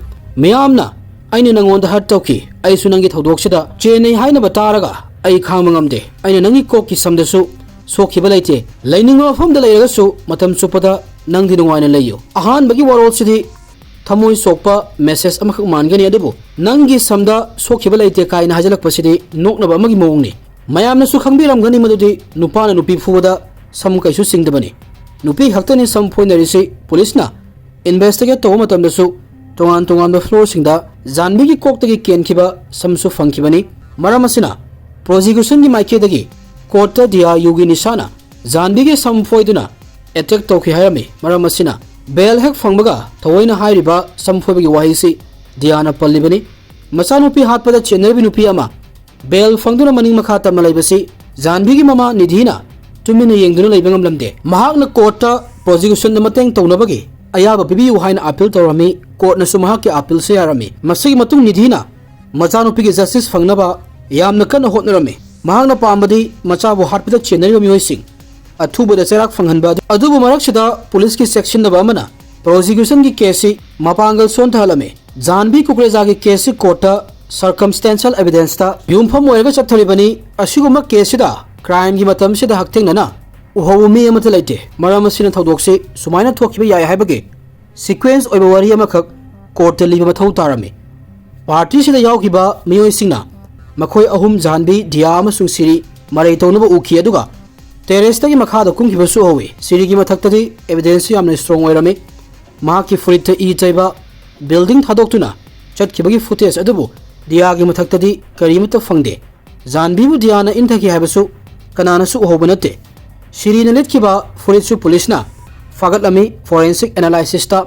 ꯃꯤꯌꯥꯝꯅ ꯑꯩꯅ ꯅꯪꯉꯣꯟꯗ ꯍꯔꯠ ꯇꯧꯈꯤ꯫ ꯑꯩꯁꯨ ꯅꯪꯒꯤ ꯊꯧꯗꯣꯛꯁꯤꯗ ꯆꯦꯟꯅꯩ ꯍꯥꯏꯅꯕ ꯇꯥꯔꯒ ꯑꯩ ꯈꯥꯡꯕ ꯉꯝꯗꯦ꯫ ꯑꯩꯅ ꯅꯪꯒꯤ ꯀꯣꯛꯀꯤ ꯁꯝꯗꯁꯨ ꯁꯣꯛꯈꯤꯕ ꯂꯩꯇꯦ꯫ ꯂꯩꯅꯤꯡꯕ ꯃꯐꯝꯗ ꯂꯩꯔꯒꯁꯨ ꯃꯇꯝ ꯆꯨꯞꯄꯗ ꯅꯪꯗꯤ ꯅꯨꯡꯉꯥꯏꯅ ꯂꯩꯌꯨ꯫" ꯑꯍꯥꯟꯕꯒꯤ ꯋꯥꯔꯣꯜꯁꯤꯗꯤ ꯊꯃꯣꯏ ꯁꯣꯛꯄ ꯃꯦꯁꯦꯖ ꯑꯃꯈꯛ ꯃꯥꯟꯒꯅꯤ, ꯑꯗꯨꯕꯨ "ꯅꯪꯒꯤ ꯁꯝꯗ ꯁꯣꯛꯈꯤꯕ ꯂꯩꯇꯦ" ꯀꯥꯏꯅ ꯍꯥꯏꯖꯤꯜꯂꯛꯄꯁꯤꯗꯤ ꯅꯣꯛꯅꯕ ꯑꯃꯒꯤ ꯃꯑꯣꯡꯅꯤ꯫ ꯃꯌꯥꯝꯅꯁꯨ ꯈꯪꯕꯤꯔꯝꯒꯅꯤ ꯃꯗꯨꯗꯤ ꯅꯨꯄꯥꯅ ꯅꯨꯄꯤ ꯐꯨꯕꯗ ꯁꯝ ꯀꯩꯁꯨ ꯆꯤꯡꯗꯕꯅꯤ꯫ ꯅꯨꯄꯤ ꯈꯛꯇꯅꯤ ꯁꯝ ꯐꯣꯏꯅꯔꯤꯁꯤ꯫ ꯄꯨꯂꯤꯁꯅ ꯏꯟꯚꯦꯁꯇꯤꯒꯦꯠ ꯇꯧꯕ ꯃꯇꯝꯗꯁꯨ ꯇꯣꯉꯥꯟ ꯇꯣꯉꯥꯟꯕ ꯐ꯭ꯂꯣꯔꯁꯤꯡꯗ ꯖꯥꯟꯕꯤꯒꯤ ꯀꯣꯛꯇꯒꯤ ꯀꯦꯟꯈꯤꯕ ꯁꯝꯁꯨ ꯐꯪꯈꯤꯕꯅꯤ꯫ ꯃꯔꯝ ꯑꯁꯤꯅ ꯄ꯭ꯔꯣꯁꯤꯀ꯭ꯌꯨꯁꯟꯒꯤ ꯃꯥꯏꯀꯩꯗꯒꯤ ꯀꯣꯔꯠꯇ ꯗꯤꯌꯥ ꯌꯨꯒꯤ ꯅꯤꯁꯥꯅ ꯖꯥꯟꯕꯤꯒꯤ ꯁꯝ ꯐꯣꯏꯗꯨꯅ ꯑꯦꯇꯦꯛ ꯇꯧꯈꯤ ꯍꯥꯏꯔꯝꯃꯤ꯫ ꯃꯔꯝ ꯑꯁꯤꯅ ꯕꯦꯜ ꯍꯦꯛ ꯐꯪꯕꯒ ꯊꯑꯣꯏꯅ ꯍꯥꯏꯔꯤꯕ ꯁꯝ ꯐꯣꯏꯕꯒꯤ ꯋꯥꯍꯩꯁꯤ ꯗꯤꯌꯥꯅ ꯄꯜꯂꯤꯕꯅꯤ꯫ ꯃꯆꯥꯅꯨꯄꯤ ꯍꯥꯠꯄꯗ ꯆꯦꯟꯅꯔꯤꯕ ꯅꯨꯄꯤ ꯑꯃ ꯕꯦꯜ ꯐꯪꯗꯨꯅ ꯃꯅꯤꯡ ꯃꯈꯥ ꯇꯝꯅ ꯂꯩꯕꯁꯤ ꯖꯥꯟꯚꯤꯒꯤ ꯃꯃꯥ ꯅꯤꯙꯤꯅ ꯇꯨꯃꯤꯟꯅ ꯌꯦꯡꯗꯨꯅ ꯂꯩꯕ ꯉꯝꯂꯝꯗꯦ꯫ ꯃꯍꯥꯛꯅ ꯀꯣꯔꯠꯇ ꯄ꯭ꯔꯣꯁꯤꯀ꯭ꯌꯨꯁꯟꯗ ꯃꯇꯦꯡ ꯇꯧꯅꯕꯒꯤ ꯑꯌꯥꯕ ꯄꯤꯕꯤꯌꯨ ꯍꯥꯏꯅ ꯑꯥꯄꯤꯜ ꯇꯧꯔꯝꯃꯤ꯫ ꯀꯣꯔꯠꯅꯁꯨ ꯃꯍꯥꯛꯀꯤ ꯑꯥꯄꯤꯜꯁꯦ ꯌꯥꯔꯝꯃꯤ꯫ ꯃꯁꯤꯒꯤ ꯃꯇꯨꯡ ꯅꯤꯙꯤꯅ ꯃꯆꯥꯅꯨꯄꯤꯒꯤ ꯖꯁꯇꯤꯁ ꯐꯪꯅꯕ ꯌꯥꯝꯅ ꯀꯟꯅ ꯍꯣꯠꯅꯔꯝꯃꯤ꯫ ꯃꯍꯥꯛꯅ ꯄꯥꯝꯕꯗꯤ ꯃꯆꯥꯕꯨ ꯍꯥꯠꯄꯗ ꯆꯦꯟꯅꯔꯤꯕ ꯃꯤꯑꯣꯏꯁꯤꯡ ꯑꯊꯨꯕꯗ ꯆꯩꯔꯥꯛ ꯐꯪꯍꯟꯕ ꯑꯗꯨ-, ꯑꯗꯨꯕꯨ ꯃꯔꯛꯁꯤꯗ ꯄꯨꯂꯤꯁꯀꯤ ꯆꯦꯛꯁꯤꯟꯅꯕ ꯑꯃꯅ ꯄ꯭ꯔꯣꯁꯤꯀ꯭ꯌꯨꯁꯟꯒꯤ ꯀꯦꯁꯁꯤ ꯃꯄꯥꯡꯒꯜ ꯁꯣꯟꯊꯍꯜꯂꯝꯃꯤ꯫ ꯖꯥꯟꯚꯤ ꯀꯨꯀ꯭ꯔꯦꯖꯥꯒꯤ ꯀꯦꯁꯁꯤ ꯀꯣꯔꯠꯇ ꯁꯔꯀꯝꯁꯇꯦꯟꯁꯤꯌꯦꯜ ꯑꯦꯚꯤꯗꯦꯟꯁꯇ ꯌꯨꯝꯐꯝ ꯑꯣꯏꯔꯒ ꯆꯠꯊꯔꯤꯕꯅꯤ꯫ ꯑꯁꯤꯒꯨꯝꯕ ꯀꯦꯁꯁꯤꯗ ꯀ꯭ꯔꯥꯏꯝꯒꯤ ꯃꯇꯝꯁꯤꯗ ꯍꯛꯊꯦꯡꯅꯅ ꯎꯍꯧꯕ ꯃꯤ ꯑꯃꯠꯇ ꯂꯩꯇꯦ꯫ ꯃꯔꯝ ꯑꯁꯤꯅ ꯊꯧꯗꯣꯛꯁꯤ ꯁꯨꯃꯥꯏꯅ ꯊꯣꯛꯈꯤꯕ ꯌꯥꯏ ꯍꯥꯏꯕꯒꯤ ꯁꯤꯀ꯭ꯋꯦꯟꯁ ꯑꯣꯏꯕ ꯋꯥꯔꯤ ꯑꯃꯈꯛ ꯀꯣꯔꯠꯇ ꯂꯤꯕ ꯃꯊꯧ ꯇꯥꯔꯝꯃꯤ꯫ ꯄꯥꯔꯇꯤꯁꯤꯗ ꯌꯥꯎꯈꯤꯕ ꯃꯤꯑꯣꯏꯁꯤꯡꯅ ꯃꯈꯣꯏ ꯑꯍꯨꯝ, ꯖꯥꯟꯚꯤ, ꯗꯤꯌꯥ ꯑꯃꯁꯨꯡ ꯁꯤꯔꯤ, ꯃꯔꯩ ꯇꯧꯅꯕ ꯎꯈꯤ, ꯑꯗꯨꯒ ꯇꯦꯔꯦꯁꯇꯒꯤ ꯃꯈꯥꯗ ꯀꯨꯝꯈꯤꯕꯁꯨ ꯎꯍꯧꯏ꯫ ꯁꯤꯔꯤꯒꯤ ꯃꯊꯛꯇꯗꯤ ꯑꯦꯚꯤꯗꯦꯟꯁꯁꯨ ꯌꯥꯝꯅ ꯁ꯭ꯇꯔꯣꯡ ꯑꯣꯏꯔꯝꯃꯤ꯫ ꯃꯍꯥꯛꯀꯤ ꯐꯨꯔꯤꯠꯇ ꯏ ꯇꯩꯕ, ꯕꯤꯜꯗꯤꯡ ꯊꯥꯗꯣꯛꯇꯨꯅ ꯆꯠꯈꯤꯕꯒꯤ ꯐꯨꯇꯦꯖ ꯑꯗꯨꯕꯨ ꯗꯤꯌꯥꯒꯤ ꯃꯊꯛꯇꯗꯤ ꯀꯔꯤꯃꯠꯇ ꯐꯪꯗꯦ꯫ ꯖꯥꯟꯚꯤꯕꯨ ꯗꯤꯌꯥꯅ ꯏꯟꯊꯈꯤ ꯍꯥꯏꯕꯁꯨ ꯀꯅꯥꯅꯁꯨ ꯎꯍꯧꯕ ꯅꯠꯇꯦ꯫ ꯁꯤꯔꯤꯅ ꯂꯤꯠꯈꯤꯕ ꯐꯨꯔꯤꯠꯁꯨ ꯄꯨꯂꯤꯁꯅ ꯐꯥꯒꯠꯂꯝꯃꯤ꯫ ꯐꯣꯔꯦꯟꯁꯤꯛ ꯑꯦꯅꯥꯂꯥꯏꯁꯤꯁꯇ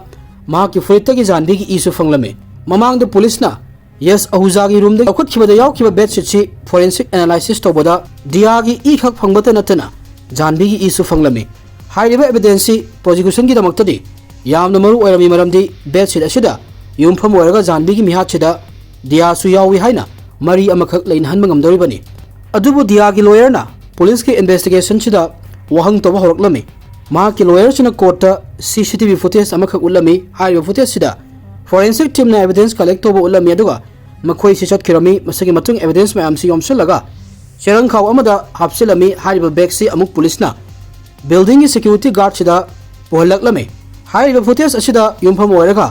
ꯃꯍꯥꯛꯀꯤ ꯐꯨꯔꯤꯠꯇꯒꯤ ꯖꯥꯟꯚꯤꯒꯤ ꯏꯁꯨ ꯐꯪꯂꯝꯃꯤ꯫ ꯃꯃꯥꯡꯗ ꯄꯨꯂꯤꯁꯅ ꯌꯁ ꯑꯍꯨꯖꯥꯒꯤ ꯔꯨꯝꯗ ꯂꯧꯈꯠꯈꯤꯕꯗ ꯌꯥꯎꯈꯤꯕ ꯕꯦꯗꯁꯤꯠꯁꯤ ꯐꯣꯔꯦꯟꯁꯤꯛ ꯑꯦꯅꯥꯂꯥꯏꯁꯤꯁ ꯇꯧꯕꯗ ꯗꯤꯌꯥꯒꯤ ꯏ ꯈꯛ ꯐꯪꯕꯇ ꯅꯠꯇꯅ ꯖꯥꯟꯚꯤꯒꯤ ꯏꯁꯨ ꯐꯪꯂꯝꯃꯤ꯫ ꯍꯥꯏꯔꯤꯕ ꯑꯦꯚꯤꯗꯦꯟꯁꯁꯤ ꯄ꯭ꯔꯣꯁꯤꯀ꯭ꯌꯨꯁꯟꯒꯤꯗꯃꯛꯇꯗꯤ ꯌꯥꯝꯅ ꯃꯔꯨ ꯑꯣꯏꯔꯝꯃꯤ, ꯃꯔꯝꯗꯤ ꯕꯦꯗꯁꯤꯠ ꯑꯁꯤꯗ ꯌꯨꯝꯐꯝ ꯑꯣꯏꯔꯒ ꯖꯥꯟꯚꯤꯒꯤ ꯃꯤꯍꯥꯠꯁꯤꯗ ꯗꯤꯌꯥꯁꯨ ꯌꯥꯎꯏ ꯍꯥꯏꯅ ꯃꯔꯤ ꯑꯃꯈꯛ ꯂꯩꯅꯍꯟꯕ ꯉꯝꯗꯧꯔꯤꯕꯅꯤ꯫ ꯑꯗꯨꯕꯨ ꯗꯤꯌꯥꯒꯤ ꯂꯣꯌꯔꯅ ꯄꯨꯂꯤꯁꯀꯤ ꯏꯟꯚꯦꯁꯇꯤꯒꯦꯁꯟꯁꯤꯗ ꯋꯥꯍꯪ ꯇꯧꯕ ꯍꯧꯔꯛꯂꯝꯃꯤ꯫ ꯃꯍꯥꯛꯀꯤ ꯂꯣꯌꯔꯁꯤꯅ ꯀꯣꯔꯠꯇ ꯁꯤ ꯁꯤ ꯇꯤ ꯚꯤ ꯐꯨꯇꯦꯖ ꯑꯃꯈꯛ ꯎꯠꯂꯝꯃꯤ꯫ ꯍꯥꯏꯔꯤꯕ ꯐꯨꯇꯦꯖꯁꯤꯗ ꯐꯣꯔꯦꯟꯁꯤꯛ ꯇꯤꯝꯅ ꯑꯦꯚꯤꯗꯦꯟꯁ ꯀꯂꯦꯛ ꯇꯧꯕ ꯎꯠꯂꯝꯃꯤ, ꯑꯗꯨꯒ ꯃꯈꯣꯏꯁꯤ ꯆꯠꯈꯤꯔꯝꯃꯤ꯫ ꯃꯁꯤꯒꯤ ꯃꯇꯨꯡ ꯑꯦꯚꯤꯗꯦꯟꯁ ꯃꯌꯥꯝꯁꯤ ꯌꯣꯝꯁꯤꯜꯂꯒ ꯆꯦꯔꯪꯈꯥꯎ ꯑꯃꯗ ꯍꯥꯞꯆꯤꯜꯂꯝꯃꯤ꯫ ꯍꯥꯏꯔꯤꯕ ꯕꯦꯒꯁꯤ ꯑꯃꯨꯛ ꯄꯨꯂꯤꯁꯅ ꯕꯤꯜꯗꯤꯡꯒꯤ ꯁꯦꯀ꯭ꯌꯨꯔꯤꯇꯤ ꯒꯥꯔꯗꯁꯤꯗ ꯄꯨꯍꯜꯂꯛꯂꯝꯃꯤ꯫ ꯍꯥꯏꯔꯤꯕ ꯐꯨꯇꯦꯖ ꯑꯁꯤꯗ ꯌꯨꯝꯐꯝ ꯑꯣꯏꯔꯒ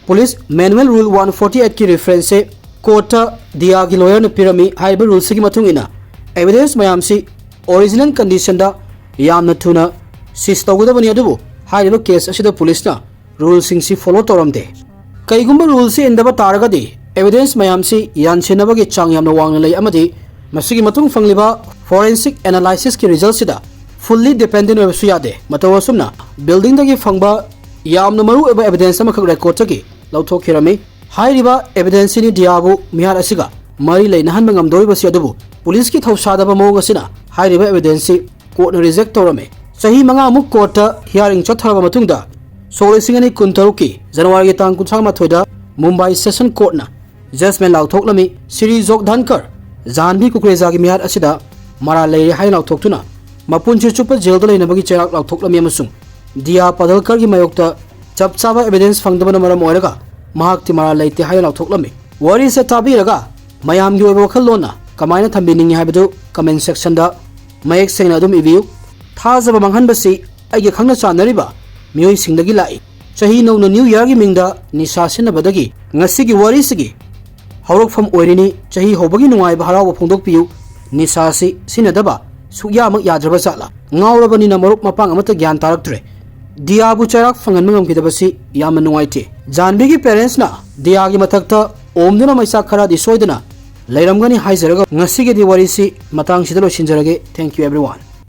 police manual rule one forty ꯑꯩꯠꯀꯤ ꯔꯤꯐꯔꯦꯟꯁꯁꯦ ꯀꯣꯔꯠꯇ ꯗꯤꯌꯥꯒꯤ ꯂꯣꯌꯔꯅ ꯄꯤꯔꯝꯃꯤ꯫ ꯍꯥꯏꯔꯤꯕ ꯔꯨꯜꯁꯤꯒꯤ ꯃꯇꯨꯡ ꯏꯟꯅ ꯑꯦꯚꯤꯗꯦꯟꯁ ꯃꯌꯥꯝꯁꯤ ꯑꯣꯔꯤꯖꯤꯅꯦꯜ ꯀꯟꯗꯤꯁꯟꯗ ꯌꯥꯝꯅ ꯊꯨꯅ ꯁꯤꯖ ꯇꯧꯒꯗꯕꯅꯤ, ꯑꯗꯨꯕꯨ ꯍꯥꯏꯔꯤꯕ ꯀꯦꯁ ꯑꯁꯤꯗ ꯄꯨꯂꯤꯁꯅ ꯔꯨꯜꯁꯤꯡꯁꯤ ꯐꯣꯂꯣ ꯇꯧꯔꯝꯗꯦ꯫ ꯀꯩꯒꯨꯝꯕ ꯔꯨꯜꯁꯤ ꯏꯟꯗꯕ ꯇꯥꯔꯒꯗꯤ ꯑꯦꯚꯤꯗꯦꯟꯁ ꯃꯌꯥꯝꯁꯤ ꯌꯥꯟꯁꯤꯟꯅꯕꯒꯤ ꯆꯥꯡ ꯌꯥꯝꯅ ꯋꯥꯡꯅ ꯂꯩ, ꯑꯃꯗꯤ ꯃꯁꯤꯒꯤ ꯃꯇꯨꯡ ꯐꯪꯂꯤꯕ ꯐꯣꯔꯦꯟꯁꯤꯛ ꯑꯦꯅꯥꯂꯥꯏꯁꯤꯁꯀꯤ ꯔꯤꯖꯜꯠꯁꯤꯗ ꯐꯨꯜꯂꯤ ꯗꯤꯄꯦꯟꯗꯦꯟ ꯑꯣꯏꯕꯁꯨ ꯌꯥꯗꯦ꯫ ꯃꯇꯧ ꯑꯁꯨꯝꯅ ꯕꯤꯜꯗꯤꯡꯗꯒꯤ ꯐꯪꯕ ꯌꯥꯝꯅ ꯃꯔꯨ ꯑꯣꯏꯕ ꯑꯦꯚꯤꯗꯦꯟꯁ ꯑꯃꯈꯛ ꯔꯦꯀꯣꯔꯠꯇꯒꯤ ꯂꯧꯊꯣꯛꯈꯤꯔꯝꯃꯤ꯫ ꯍꯥꯏꯔꯤꯕ ꯑꯦꯚꯤꯗꯦꯟꯁꯁꯤꯅꯤ ꯗꯤꯌꯥꯕꯨ ꯃꯤꯍꯥꯠ ꯑꯁꯤꯒ ꯃꯔꯤ ꯂꯩꯅꯍꯟꯕ ꯉꯝꯗꯣꯔꯤꯕꯁꯤ, ꯑꯗꯨꯕꯨ ꯄꯨꯂꯤꯁꯀꯤ ꯊꯧꯁꯥꯗꯕ ꯃꯑꯣꯡ ꯑꯁꯤꯅ ꯍꯥꯏꯔꯤꯕ ꯑꯦꯚꯤꯗꯦꯟꯁꯁꯤ ꯀꯣꯔꯠꯅ ꯔꯤꯖꯦꯛ ꯇꯧꯔꯝꯃꯤ꯫ ꯆꯍꯤ ꯃꯉꯥꯃꯨꯛ ꯀꯣꯔꯠꯇ ꯍꯤꯌꯥꯔꯤꯡ ꯆꯠꯊꯔꯕ ꯃꯇꯨꯡꯗ, ꯁꯣꯛ ꯂꯤꯁꯤꯡ ꯑꯅꯤ ꯀꯨꯟꯇꯔꯨꯛꯀꯤ ꯖꯅꯋꯥꯔꯤꯒꯤ ꯇꯥꯡ ꯀꯨꯟꯊ꯭ꯔꯥ ꯃꯥꯊꯣꯏꯗ ꯃꯨꯝꯕꯥꯏ ꯁꯦꯁꯟ ꯀꯣꯔꯠꯅ ꯖꯖꯃꯦꯟ ꯂꯥꯎꯊꯣꯛꯂꯝꯃꯤ꯫ ꯁ꯭ꯔꯤ ꯖꯣꯒꯙꯟꯀꯔ ꯖꯥꯟꯚꯤ ꯀꯨꯀ꯭ꯔꯦꯖꯥꯒꯤ ꯃꯤꯍꯥꯠ ꯑꯁꯤꯗ ꯃꯔꯥꯜ ꯂꯩꯔꯦ ꯍꯥꯏꯅ ꯂꯥꯎꯊꯣꯛꯇꯨꯅ, ꯃꯄꯨꯟꯁꯤ ꯆꯨꯞꯄ ꯖꯦꯜꯗ ꯂꯩꯅꯕꯒꯤ ꯆꯩꯔꯥꯛ ꯂꯥꯎꯊꯣꯛꯂꯝꯃꯤ ꯑꯃꯁꯨꯡ ꯗꯤꯌꯥ ꯄꯥꯗꯜꯀꯔꯒꯤ ꯃꯥꯌꯣꯛꯇ ꯆꯞ ꯆꯥꯕ ꯑꯦꯚꯤꯗꯦꯟꯁ ꯐꯪꯗꯕꯅ ꯃꯔꯝ ꯑꯣꯏꯔꯒ ꯃꯍꯥꯛꯇꯤ ꯃꯔꯥꯜ ꯂꯩꯇꯦ ꯍꯥꯏꯅ ꯂꯥꯎꯊꯣꯛꯂꯝꯃꯤ꯫ ꯋꯥꯔꯤꯁꯦ ꯇꯥꯕꯤꯔꯒ ꯃꯌꯥꯝꯒꯤ ꯑꯣꯏꯕ ꯋꯥꯈꯜꯂꯣꯟꯅ ꯀꯃꯥꯏꯅ ꯊꯝꯕꯤꯅꯤꯡꯉꯤ ꯍꯥꯏꯕꯗꯨ ꯀꯃꯦꯟ ꯁꯦꯛꯁꯟꯗ ꯃꯌꯦꯛ ꯁꯦꯡꯅ ꯑꯗꯨꯝ ꯏꯕꯤꯌꯨ꯫ ꯊꯥꯖꯕ ꯃꯥꯡꯍꯟꯕꯁꯤ ꯑꯩꯒ ꯈꯪꯅ ꯆꯥꯟꯅꯔꯤꯕ ꯃꯤꯑꯣꯏꯁꯤꯡꯗꯒꯤ ꯂꯥꯛꯏ꯫ ꯆꯍꯤ ꯅꯧꯅ ꯅ꯭ꯌꯨ ꯌꯔꯒꯤ ꯃꯤꯡꯗ ꯅꯤꯁꯥ ꯁꯤꯖꯤꯟꯅꯕꯗꯒꯤ ꯉꯁꯤꯒꯤ ꯋꯥꯔꯤꯁꯤꯒꯤ ꯍꯧꯔꯛꯐꯝ ꯑꯣꯏꯔꯤꯅꯤ꯫ ꯆꯍꯤ ꯍꯧꯕꯒꯤ ꯅꯨꯡꯉꯥꯏꯕ ꯍꯔꯥꯎꯕ ꯐꯣꯡꯗꯣꯛꯄꯤꯌꯨ꯫ ꯅꯤꯁꯥ ꯑꯁꯤ ꯁꯤꯖꯤꯟꯅꯗꯕ ꯁꯨꯛꯌꯥꯃꯛ ꯌꯥꯗ꯭ꯔꯕ ꯖꯥꯠꯂꯥ? ꯉꯥꯎꯔꯕꯅꯤꯅ ꯃꯔꯨꯞ ꯃꯄꯥꯡ ꯑꯃꯠꯇ ꯒ꯭ꯌꯥꯟ ꯇꯥꯔꯛꯇ꯭ꯔꯦ꯫ ꯗꯤꯌꯥꯕꯨ ꯆꯩꯔꯥꯛ ꯐꯪꯍꯟꯕ ꯉꯝꯈꯤꯗꯕꯁꯤ ꯌꯥꯝꯅ ꯅꯨꯡꯉꯥꯏꯇꯦ꯫ ꯖꯥꯟꯚꯤꯒꯤ ꯄꯦꯔꯦꯟꯁꯅ ꯗꯤꯌꯥꯒꯤ ꯃꯊꯛꯇ ꯑꯣꯝꯗꯨꯅ ꯃꯩꯆꯥꯛ ꯈꯔꯗꯤ ꯁꯣꯏꯗꯅ ꯂꯩꯔꯝꯒꯅꯤ ꯍꯥꯏꯖꯔꯒ, ꯉꯁꯤꯒꯤꯗꯤ ꯋꯥꯔꯤꯁꯤ ꯃꯇꯥꯡꯁꯤꯗ ꯂꯣꯏꯁꯤꯟꯖꯔꯒꯦ꯫ Thank you everyone꯫